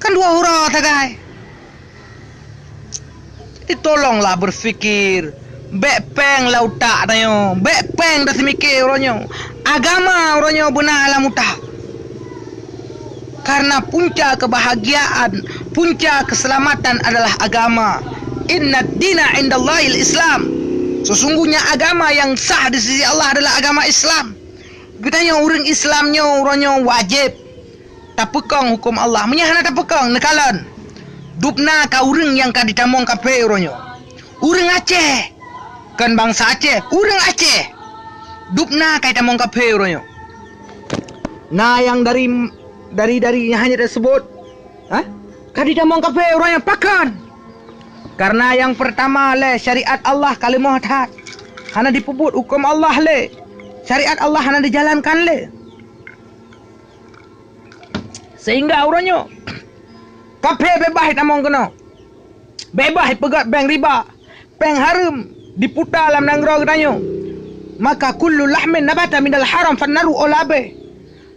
Kan dua uroe sagai. Jadi tolonglah berpikir. Bék péng lam utak tanyoe. Bék péng taseumike uroe nyoe. Agama uroe nyoe beuna lam utak. Karena punca kebahagiaan, punca keselamatan adalah agama. Inna dina indallahil Islam. Sesungguhnya agama yang sah di sisi Allah adalah agama Islam. Geutanyoe ureuëng Islam nyoe uroe nyoe wajéb tapeukong huköm Allah. Meunyoe hana tapeukong, neukalon. Dubna ka ureuëng nyang ka jitamong kafé uroe nyoe. Ureuëng Aceh, kon bansa Aceh, ureuëng Aceh. Dubna ka jitamong kafé uroe nyoe. Na nyang dari, dari, dari nyang hana teuseubut, ha? Ka jitamong kafé uroe nyoe, pakon? Karena nyang peurtama lé syariat Allah ka leumoh that. Hana jipeubuet huköm Allah lé. Syariat Allah hana jijalankan lé. Sehingga uroe nyoe, kafé beubaih tamong keunoe. Beubaih peugét bank riba. Péng hareuem diputa lam nanggroe geutanyoe. Maka kullu lahmin nabata minal haram fannaru aula bih.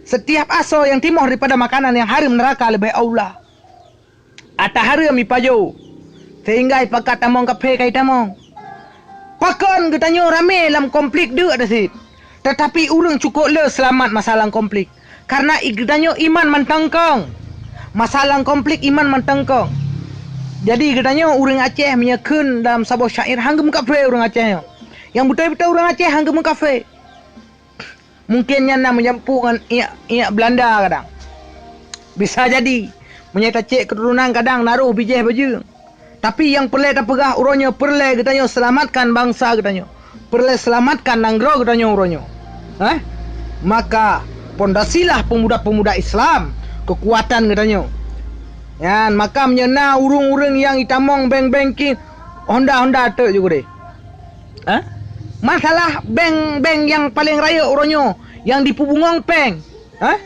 Setiap asoe nyang timoh daripada makanan nyang hareuem, neuraka leubeh aula. Ata hareuem ipajoe, sehingga ipakat tamong kafé ka itamong. Pakon geutanyoe ramé lam konflik deuk dah cit, tetapi ureuëng cukôp le seulamat masa lam konflik? Karena i-, geutanyoe iman mantong kong. Masa lam konflik iman mantong kong. Jadi geutanyoe ureuëng Aceh meunyoe kheun dalam saboh syair han geumeukafe ureuëng Aceh nyoe. Nyang beutôi-beutôi ureuëng Aceh han geumeukafe. Mungken nyan na meujampu ngon iék, iék Beulanda kadang. Bisa jadi, meunyoe tacék keuturonan kadang na roh bijéh bajeueng. Tapi nyang peureulée tapeugah uroe nyoe, peureulée geutanyoe seulamatkan bansa geutanyoe. Peureulée seulamatkan nanggroe geutanyoe uroe nyoe. Hah? Maka pondasilah peumuda-peumuda Islam, keukuatan geutanyoe. Nyan, maka meunyoe na ureuëng-ureuëng nyang itamong bank-bank kih, honda-honda teuk ju keudeh. Hah? Masalah bank-bank nyang paleng rayeuk uroe nyoe nyang jipeubungong péng. Hah?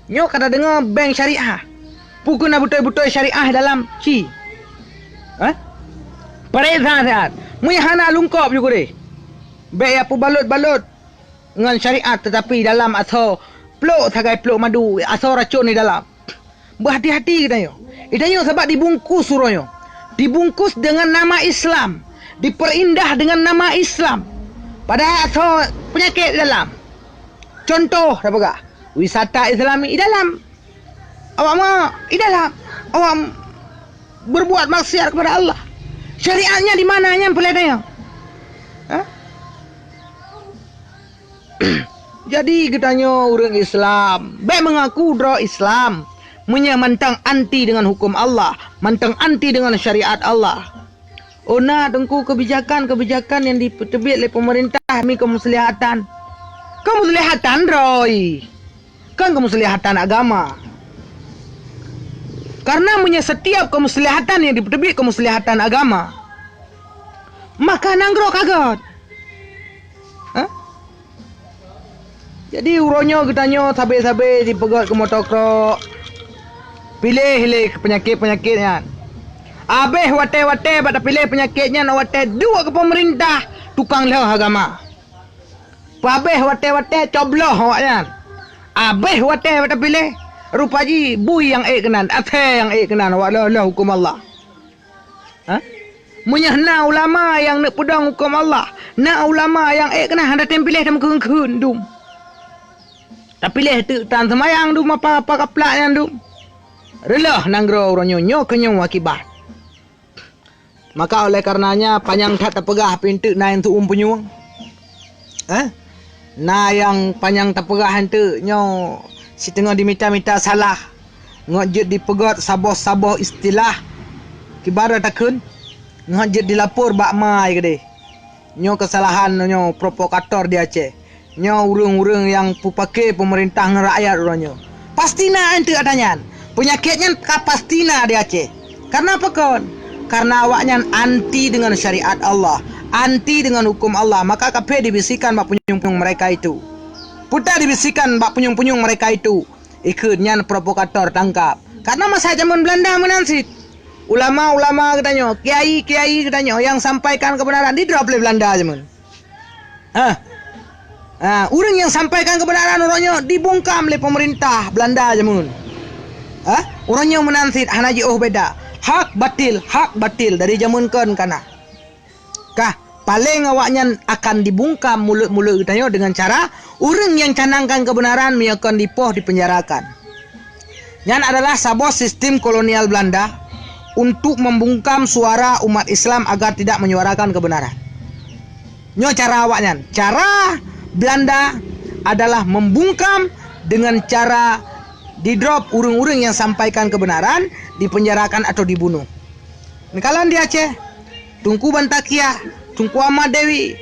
Nyoe ka tadeungoe bank syariah. Peu keuh na beutôi-beutôi syariah dalam ci? Hah? Pareksa siat. Meunyoe hana lungkop ju keudeh. Bék ya peubalot-balot ngon syariat, tetapi dalam asoe plôk sagai plôk madu, asoe racôn di dalam. Beuhati-hati geutanyoe. Geutanyoe sabab dibungkus uroe nyoe. Dibungkus dengan nama Islam. Dipeurindah dengan nama Islam. Padahai asoe peunyakét di dalam. Contoh, tapeugah, wisata Islami di dalam. Awak ma-, di dalam. Awak berbuat maksiat kepada Allah. Syariatnya di mana nyan peureulée tanyoe? Hah? Jadi geutanyoe ureuëng Islam, bék meungaku droe Islam, meunyoe mantong anti deungon huköm Allah, mantong anti deungon syariat Allah. Oh na teungku keubijakan-keubijakan nyang jipeuteubiet lé peumeurintah demi keumeuslihatan. Keumeuslihatan droe, kon keumeuslihatan agama. Karena meunyoe setiap keumeuslihatan nyang jipeuteubiet keumeuslihatan agama, maka nanggroe ka gét. Hah? Jadi uroe nyoe geutanyoe sabe-sabe jipeugét keu moto krok. Piléh lé peunyakét-peunyakét nyan. Abéh watée-watée bak tapiléh peunyakét nyan watée duek keu peumeurintah tukang lheueh agama. Peuabéh watée-watée cobloh awaknyan. Abéh watée bak tapiléh, rupa jih bui nyang ék keunan, asée nyang ék keunan awak lheueh-lheueh huköm Allah. Hah? Meunyoe na ulama nyang neuk peudong huköm Allah, na ulama nyang ék keunan hana tem piléh tameukeuen-keuen dum. Tapiléh teuk tan seumayang dum apa-apa kaplak nyan dum. Reuloh nanggroe uroe nyoe, nyoe keuh nyoe akibat. Maka oleh karenanya panyang that tapeugah pinteuk na nyang teuuem punyueng. Eh? Na nyang panyang tapeugah enteuk nyoe siteungoh dimita-mita salah, ngon jeuet dipeugét saboh-saboh istilah ibarat takheun, ngat jeuet dilapor bak ma ai keudeh. Nyoe keusalahan nyoe provokator di Aceh. Nyoe ureuëng-ureuëng nyang peupaké peumeurintah ngon rakyat uroe nyoe. Pasti na enteuk ata nyan. Peunyakét nyan ka pasti na di Aceh. Karena apa kon? Karena awaknyan anti dengan syariat Allah, anti dengan hukum Allah, maka kaphé dibisikan bak punyueng-punyueng mereka itu. Peue ta dibisikan bak punyueng-punyueng mereka itu? Ikheun nyan provokator tangkap. Karena masa jameun Belanda meunan cit. Ulama-ulama geutanyoe, kiai-kiai geutanyoe nyang sampaikan keubeunaran didrop lé Belanda jameun. Hah? Ha, ureuëng nyang sampaikan keubeunaran uroe nyoe dibungkam lé peumeurintah Belanda jameun. Hah? Uroe nyoe meunan cit hana jiôh beda. Hak batil, hak batil dari jameun kon ka na. Kah, paleng awaknyan akan dibungkam mulut-mulut geutanyoe dengan cara ureuëng nyang canangkan keubeunaran meunyoe kon dipoh dipeunjarakan. Nyan adalah saboh sistem kolonial Belanda untuk membungkam suara umat Islam agar tidak menyuarakan kebenaran. Nyoe cara awaknyan. Cara Belanda adalah membungkam dengan cara didrop ureuëng-ureuëng nyang sampaikan kebenaran, dipeunjarakan atau dibunuh. Neukalon di Aceh, Teungku Bantaqiah, Teungku Ahmad Dewi,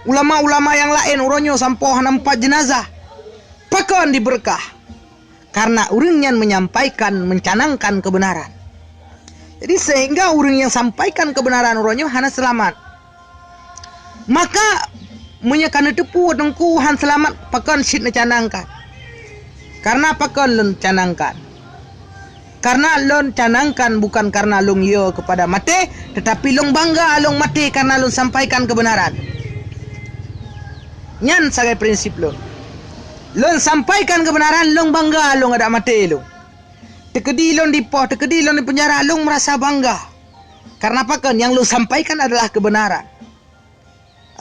ulama-ulama nyang laén uroe nyoe sampoe hana meupat jeunazah. Pakon dibeurkah? Karena ureuëng nyan menyampaikan, mencanangkan kebenaran. Jadi sehingga ureuëng nyang sampaikan kebenaran uroe nyoe hana seulamat. Maka meunyoe ka neuteupeue teungku han seulamat, pakon cit neucanangkan? Karena pakon lôn canangkan? Karena lôn canangkan bukan karena lôn yo keupada maté, tetapi lôn bangga lôn maté karena lôn sampaikan kebenaran. Nyan sagai prinsip lôn. Lôn sampaikan kebenaran, lôn bangga lôn adak maté lôn. Teukeudi lôn dipoh, teukeudi lôn dipeunjara, lôn meurasa bangga. Karena pakon? Nyang lôn sampaikan adalah kebenaran.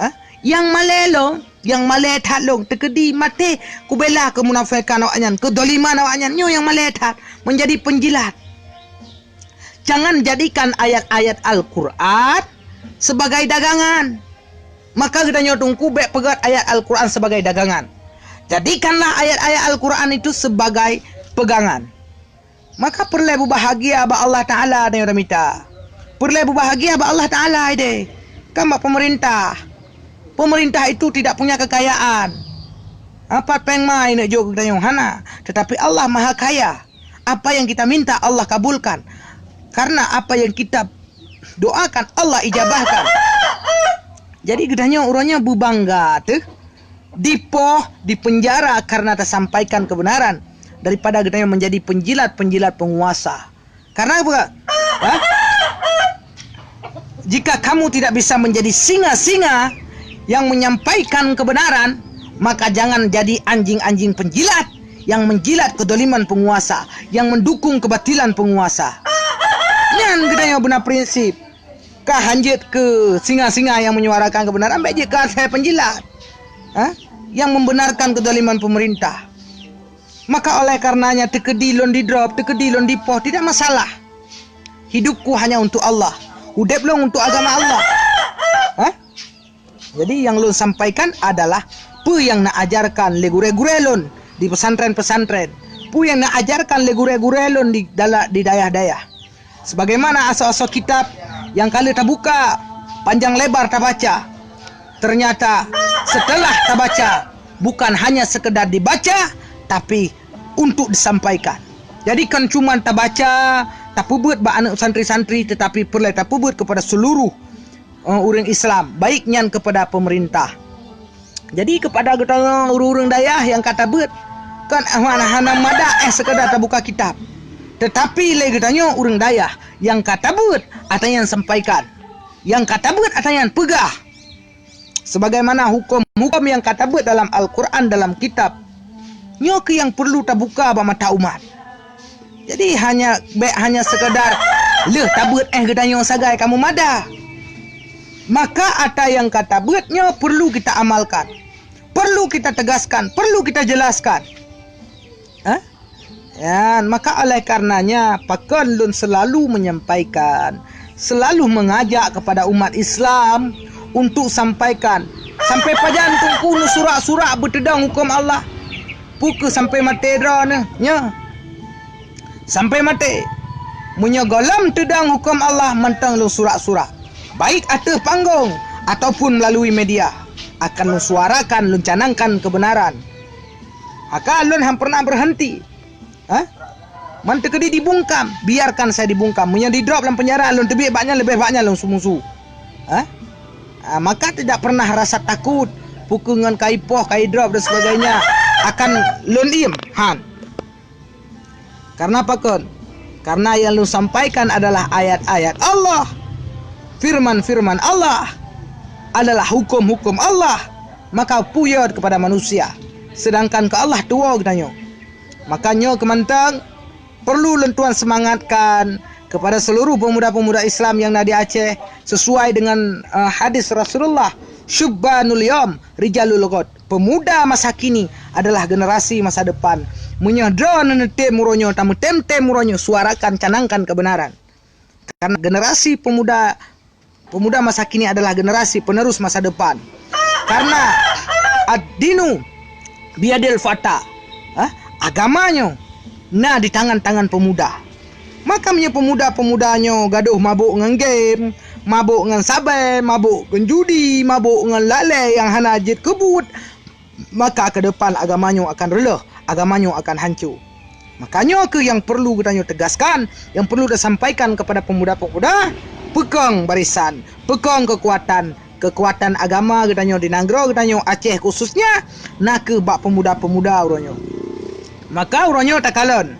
Ha? Nyang malée lôn, nyang malée that lôn, teukeudi maté kubela keumunafekan awaknyan, keudoliman awaknyan, nyoe nyang malée that, menjadi penjilat. Jangan jadikan ayat-ayat Al-Quran sebagai dagangan. Maka geutanyoe teungku bék peugét ayat Al-Quran sebagai dagangan. Jadikanlah ayat-ayat Al-Quran itu sebagai pegangan. Maka peureulée beubahagia bak Allah Taala tanyoe tamita. Peureulée beubahagia bak Allah Taala ideh, kan bak peumeurintah. Peumeurintah itu tidak punya kekayaan. Apat péng ma ineuk jok geutanyoe hana, tetapi Allah Maha Kaya. Apa yang kita minta Allah kabulkan. Karena apa yang kita doakan Allah ijabahkan. Jadi geutanyoe uroe nyoe beubangga teuh dipoh, dipeunjara karena tasampaikan kebenaran, daripada geutanyoe menjadi penjilat-penjilat penguasa. Karena apa? Hah? Jika kamu tidak bisa menjadi singa-singa yang menyampaikan kebenaran, maka jangan jadi anjing-anjing penjilat yang menjilat kedoliman penguasa, yang mendukung kebatilan penguasa. Nyan geutanyoe beuna prinsip. Ka hanjeuet keu singa-singa nyang menyuarakan kebenaran, bék jeuet keu asai penjilat, ha? Nyang membenarkan kezaliman pemerintah. Maka oleh karenanya teukeudi lôn didrop, teukeudi lôn dipoh, tidak masalah. Hidupku hanya untuk Allah. Udeb lôn untuk agama Allah. Ha? Jadi nyang lôn sampaikan adalah peue nyang neuajarkan lé gurée-gurée lôn di pesantren-pesantren, peue nyang neuajarkan lé gurée-gurée lôn di dala-, di dayah-dayah. Sebagaimana asoe-asoe kitab nyang ka lheueh tabuka panjang lebar tabaca, ternyata setelah tabaca bukan hanya sekedar dibaca, tapi untuk disampaikan. Jadi kon cuma tabaca, tapeubeuet bak aneuëk santri-santri, tetapi peureulée tapeubeuet kepada seluruh eh, ureuëng Islam, baik nyan keupada peumeurintah. Jadi keupada geutanyoe ureuëng-ureuëng dayah nyang ka tabeuet, kon hana, hana madak eh seukadar tabuka kitab. Teutapi lé geutanyoe ureuëng dayah nyang ka tabeuet, ata nyan sampaikan. Nyang ka tabeuet, ata nyan peugah. Sebagaimana huköm-huköm nyang ka tabeuet dalam Al-Quran, dalam kitab, nyoe keuh nyang peurlu tabuka bak mata umat. Jadi hanya, bék hanya seukadar lheueh tabeuet eh geutanyoe sagai kamoe mada. Maka ata nyang ka tabeuet nyoe peurlu kita amalkan, peurlu kita tegaskan, peurlu kita jelaskan. Ha? Nyan, maka oleh karenanya pakon lôn selalu menyampaikan, selalu mengajak kepada umat Islam untuk sampaikan. Sampai pajan teungku neusurak-surak beuteudong huköm Allah? Peu kheueh sampai maté droeneuh nyoe? Sampai maté. Meunyoe gohlom teudong huköm Allah mantong lôn surak-surak, baik ateueh panggong ataupun melalui media, akan lôn suarakan, lôn canangkan keubeunaran. Maka lôn han peureunah beureunti. Ha? Man teukeudi dibungkam, biarkan saya dibungkam. Meunyoe didrop lam peunjara, lôn teubiet bak nyan leubeh bak nyan lôn sumusu. Ha? Ah, maka tidak pernah rasa takut, pukul ngon kai poh, kai drop dan sebagainya akan lôn diem. Han. Karena pakon? Karena yang lôn sampaikan adalah ayat-ayat Allah, firman-firman Allah, adalah hukum-hukum Allah, maka puyot kepada manusia, sedangkan keu Allah tuwoe geutanyoe. Maka nyoe keumantong perlu lôn tuan seumangatkan kepada seluruh pemuda-pemuda Islam nyang na di Aceh, sesuai dengan, eh, hadis Rasulullah, "Syubbanul yaum rijalul ghad." Pemuda masa kini adalah generasi masa depan. Meunyoe droeneuh neutem uroe nyoe, tameutem-tem uroe nyoe, suarakan, canangkan keubeunaran. Karena generasi pemuda, pemuda masa kini adalah generasi penerus masa depan. Karena ad-dinu biyadil fata. Ha? Agama nyoe na di tangan-tangan pemuda. Maka meunyoe pemuda-pemuda nyoe gadoh mabök ngon game, mabök ngon sabe, mabök ngon judi, mabök ngon lalé nyang hana jeuet keu buet, maka ke depan agama nyoe akan reuloh, agama nyoe akan hanco. Maka nyoe kheueh nyang perlu geutanyoe tegaskan, nyang perlu tasampaikan kepada pemuda-pemuda, peukong barisan, peukong keukuatan, keukuatan agama geutanyoe di nanggroe geutanyoe Aceh khususnya, na kheueh bak pemuda-pemuda uroe nyoe. Maka uroe nyoe takalon,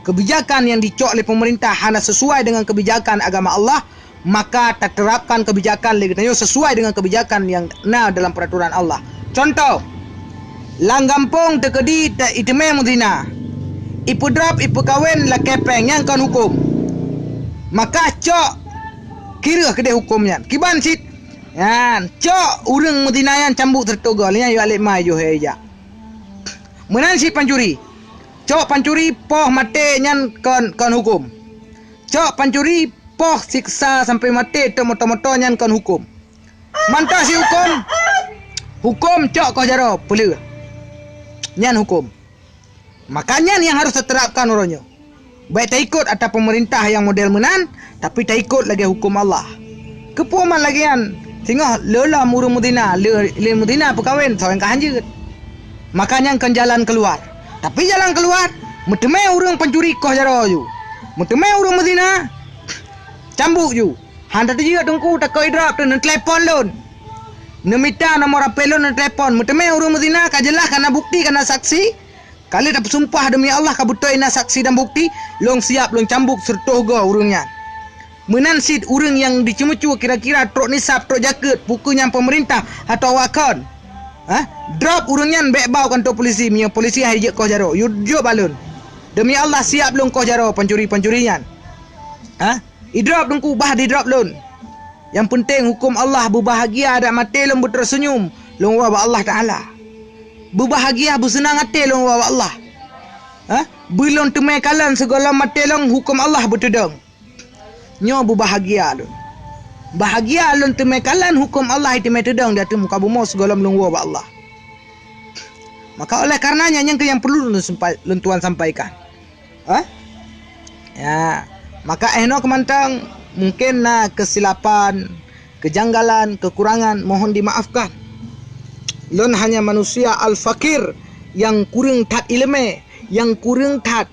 keubijakan nyang jicok lé peumeurintah hana sisuai deungon keubijakan agama Allah, maka taterapkan keubijakan lé geutanyoe sisuai deungon keubijakan nyang na dalam peuraturan Allah. Cuntoh, lam gampông teukeudi ta-, iteumé meuzina, ipeudrop, ipeukawen lakée péng, nyan kon huköm. Maka cok kireueh keudeh huköm nyan. Kiban cit, nyan, cok ureuëng meuzina nyan cambuk sireutoh goe, lé nyan yue alek ma yue hei jak. Meunan cit pancuri. Cok pancuri poh maté nyan kon, kon huköm. Cok pancuri poh siksa sampai maté teuk moto-moto nyan kon huköm. Mantong sihuköm, huköm cok koh jaroe peuleueh. Nyan huköm. Maka nyan nyang harôh taterapkan uroe nyoe. Bék taikot atra peumeurintah nyang model meunan, tapi taikot lagée huköm Allah. Keupeue man lagée nyan? Singoh lé lom ureuëng meuzina, lé, lé meuzina peukawen, soe nyang ka hanjeuet. Maka nyan kon jalan keuluar. Tapi jalan keuluar, meuteumé ureuëng pancuri koh jaroe ju. Meuteumé ureuëng meuzina, cambuk ju. Han tateujeuet teungku, takot idrop teuh neutelepon lôn. Neumita nomor H P lôn neutelepon. Meuteumé ureuëng meuzina ka jeulaih, ka na bukti, ka na saksi. Ka lheueh tapeusumpah deumi Allah ka beutôi na saksi dan bukti, lôn siap lôn cambuk sireutoh goe ureuëng nyan. Meunan cit ureuëng nyang jiceumeucue kira-kira trok nisab, trok jakeuet, pukul nyang peumeurintah atau awak kon. Ha? Drop ureuëng nyan bék ba u kantô polisi, meunyoe polisi hai jeuet koh jaroe, yue jok bak lôn. Deumi Allah siap lôn koh jaroe pancuri-pancuri nyan. Ha? Idrop teungku, bah didrop lôn. Nyang peunteng huköm Allah, beubahgia adak maté lôn beuteureusenyum lôn woe bak Allah Taala. Beubahgia beuseunang até lôn woe bak Allah. Ha? Beulôn teumé kalon sigohlom maté lôn huköm Allah beuteudong. Nyoe beubahgia lôn. Bahgia lôn teumé kalon huköm Allah teumé teudong di ateueh muka bumoe sigohlom lôn woe bak Allah. Maka oleh karenanya nyang keu nyang perlu lôn sempai-, lôn tuan sampaikan. Eh? Ya, maka eh noe keumantong mungkin na keusilapan, keujanggalan, keukurangan, mohon dimaafkan. Lôn hanya manusia al-fakir nyang kureueng that iéleumé, nyang kureueng that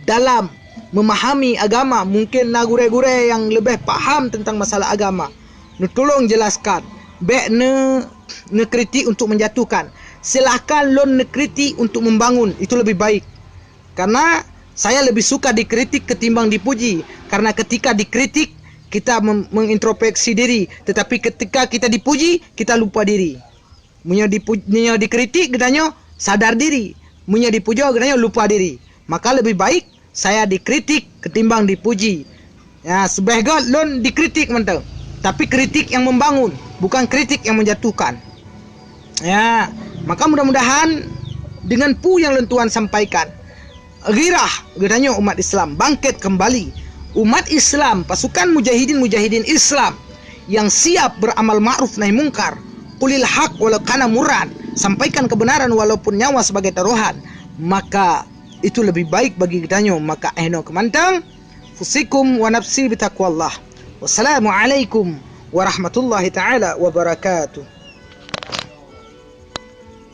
dalam meumahami agama. Mungkin na gurée-gurée nyang leubeh paham teuntang masalah agama. Neutulông jeulaskan. Bék ne-, neukritik untuk meunjatuhkan. Silahkan lôn neukritik untuk membangun. Itu lebih baik. Karena saya lebih suka dikritik ketimbang dipuji. Karena ketika dikritik, kita mem-, mengintrospeksi diri. Tetapi ketika kita dipuji, kita lupa diri. Meunyoe dipu-, meunyoe dikritik, geutanyoe sadar diri. Meunyoe dipujoe, geutanyoe lupa diri. Maka lebih baik saya dikritik ketimbang dipuji. Ya, seubeh göt lôn dikritik mantong. Tapi kritik yang membangun, bukan kritik yang menjatuhkan. Ya, maka mudah-mudahan dengan peue nyang lôn tuan sampaikan, ghirah geutanyoe umat Islam bangkit kembali. Umat Islam, pasukan mujahidin-mujahidin Islam yang siap beramal ma'ruf nahi mungkar, qulil haq walau kana murran, sampaikan kebenaran walaupun nyawa sebagai taruhan, maka itu lebih baik bagi geutanyoe. Maka eh noe keumantong, أوصيكم ونفسي بتقوى الله. والسلام عليكم ورحمة الله تعالى وبركاته.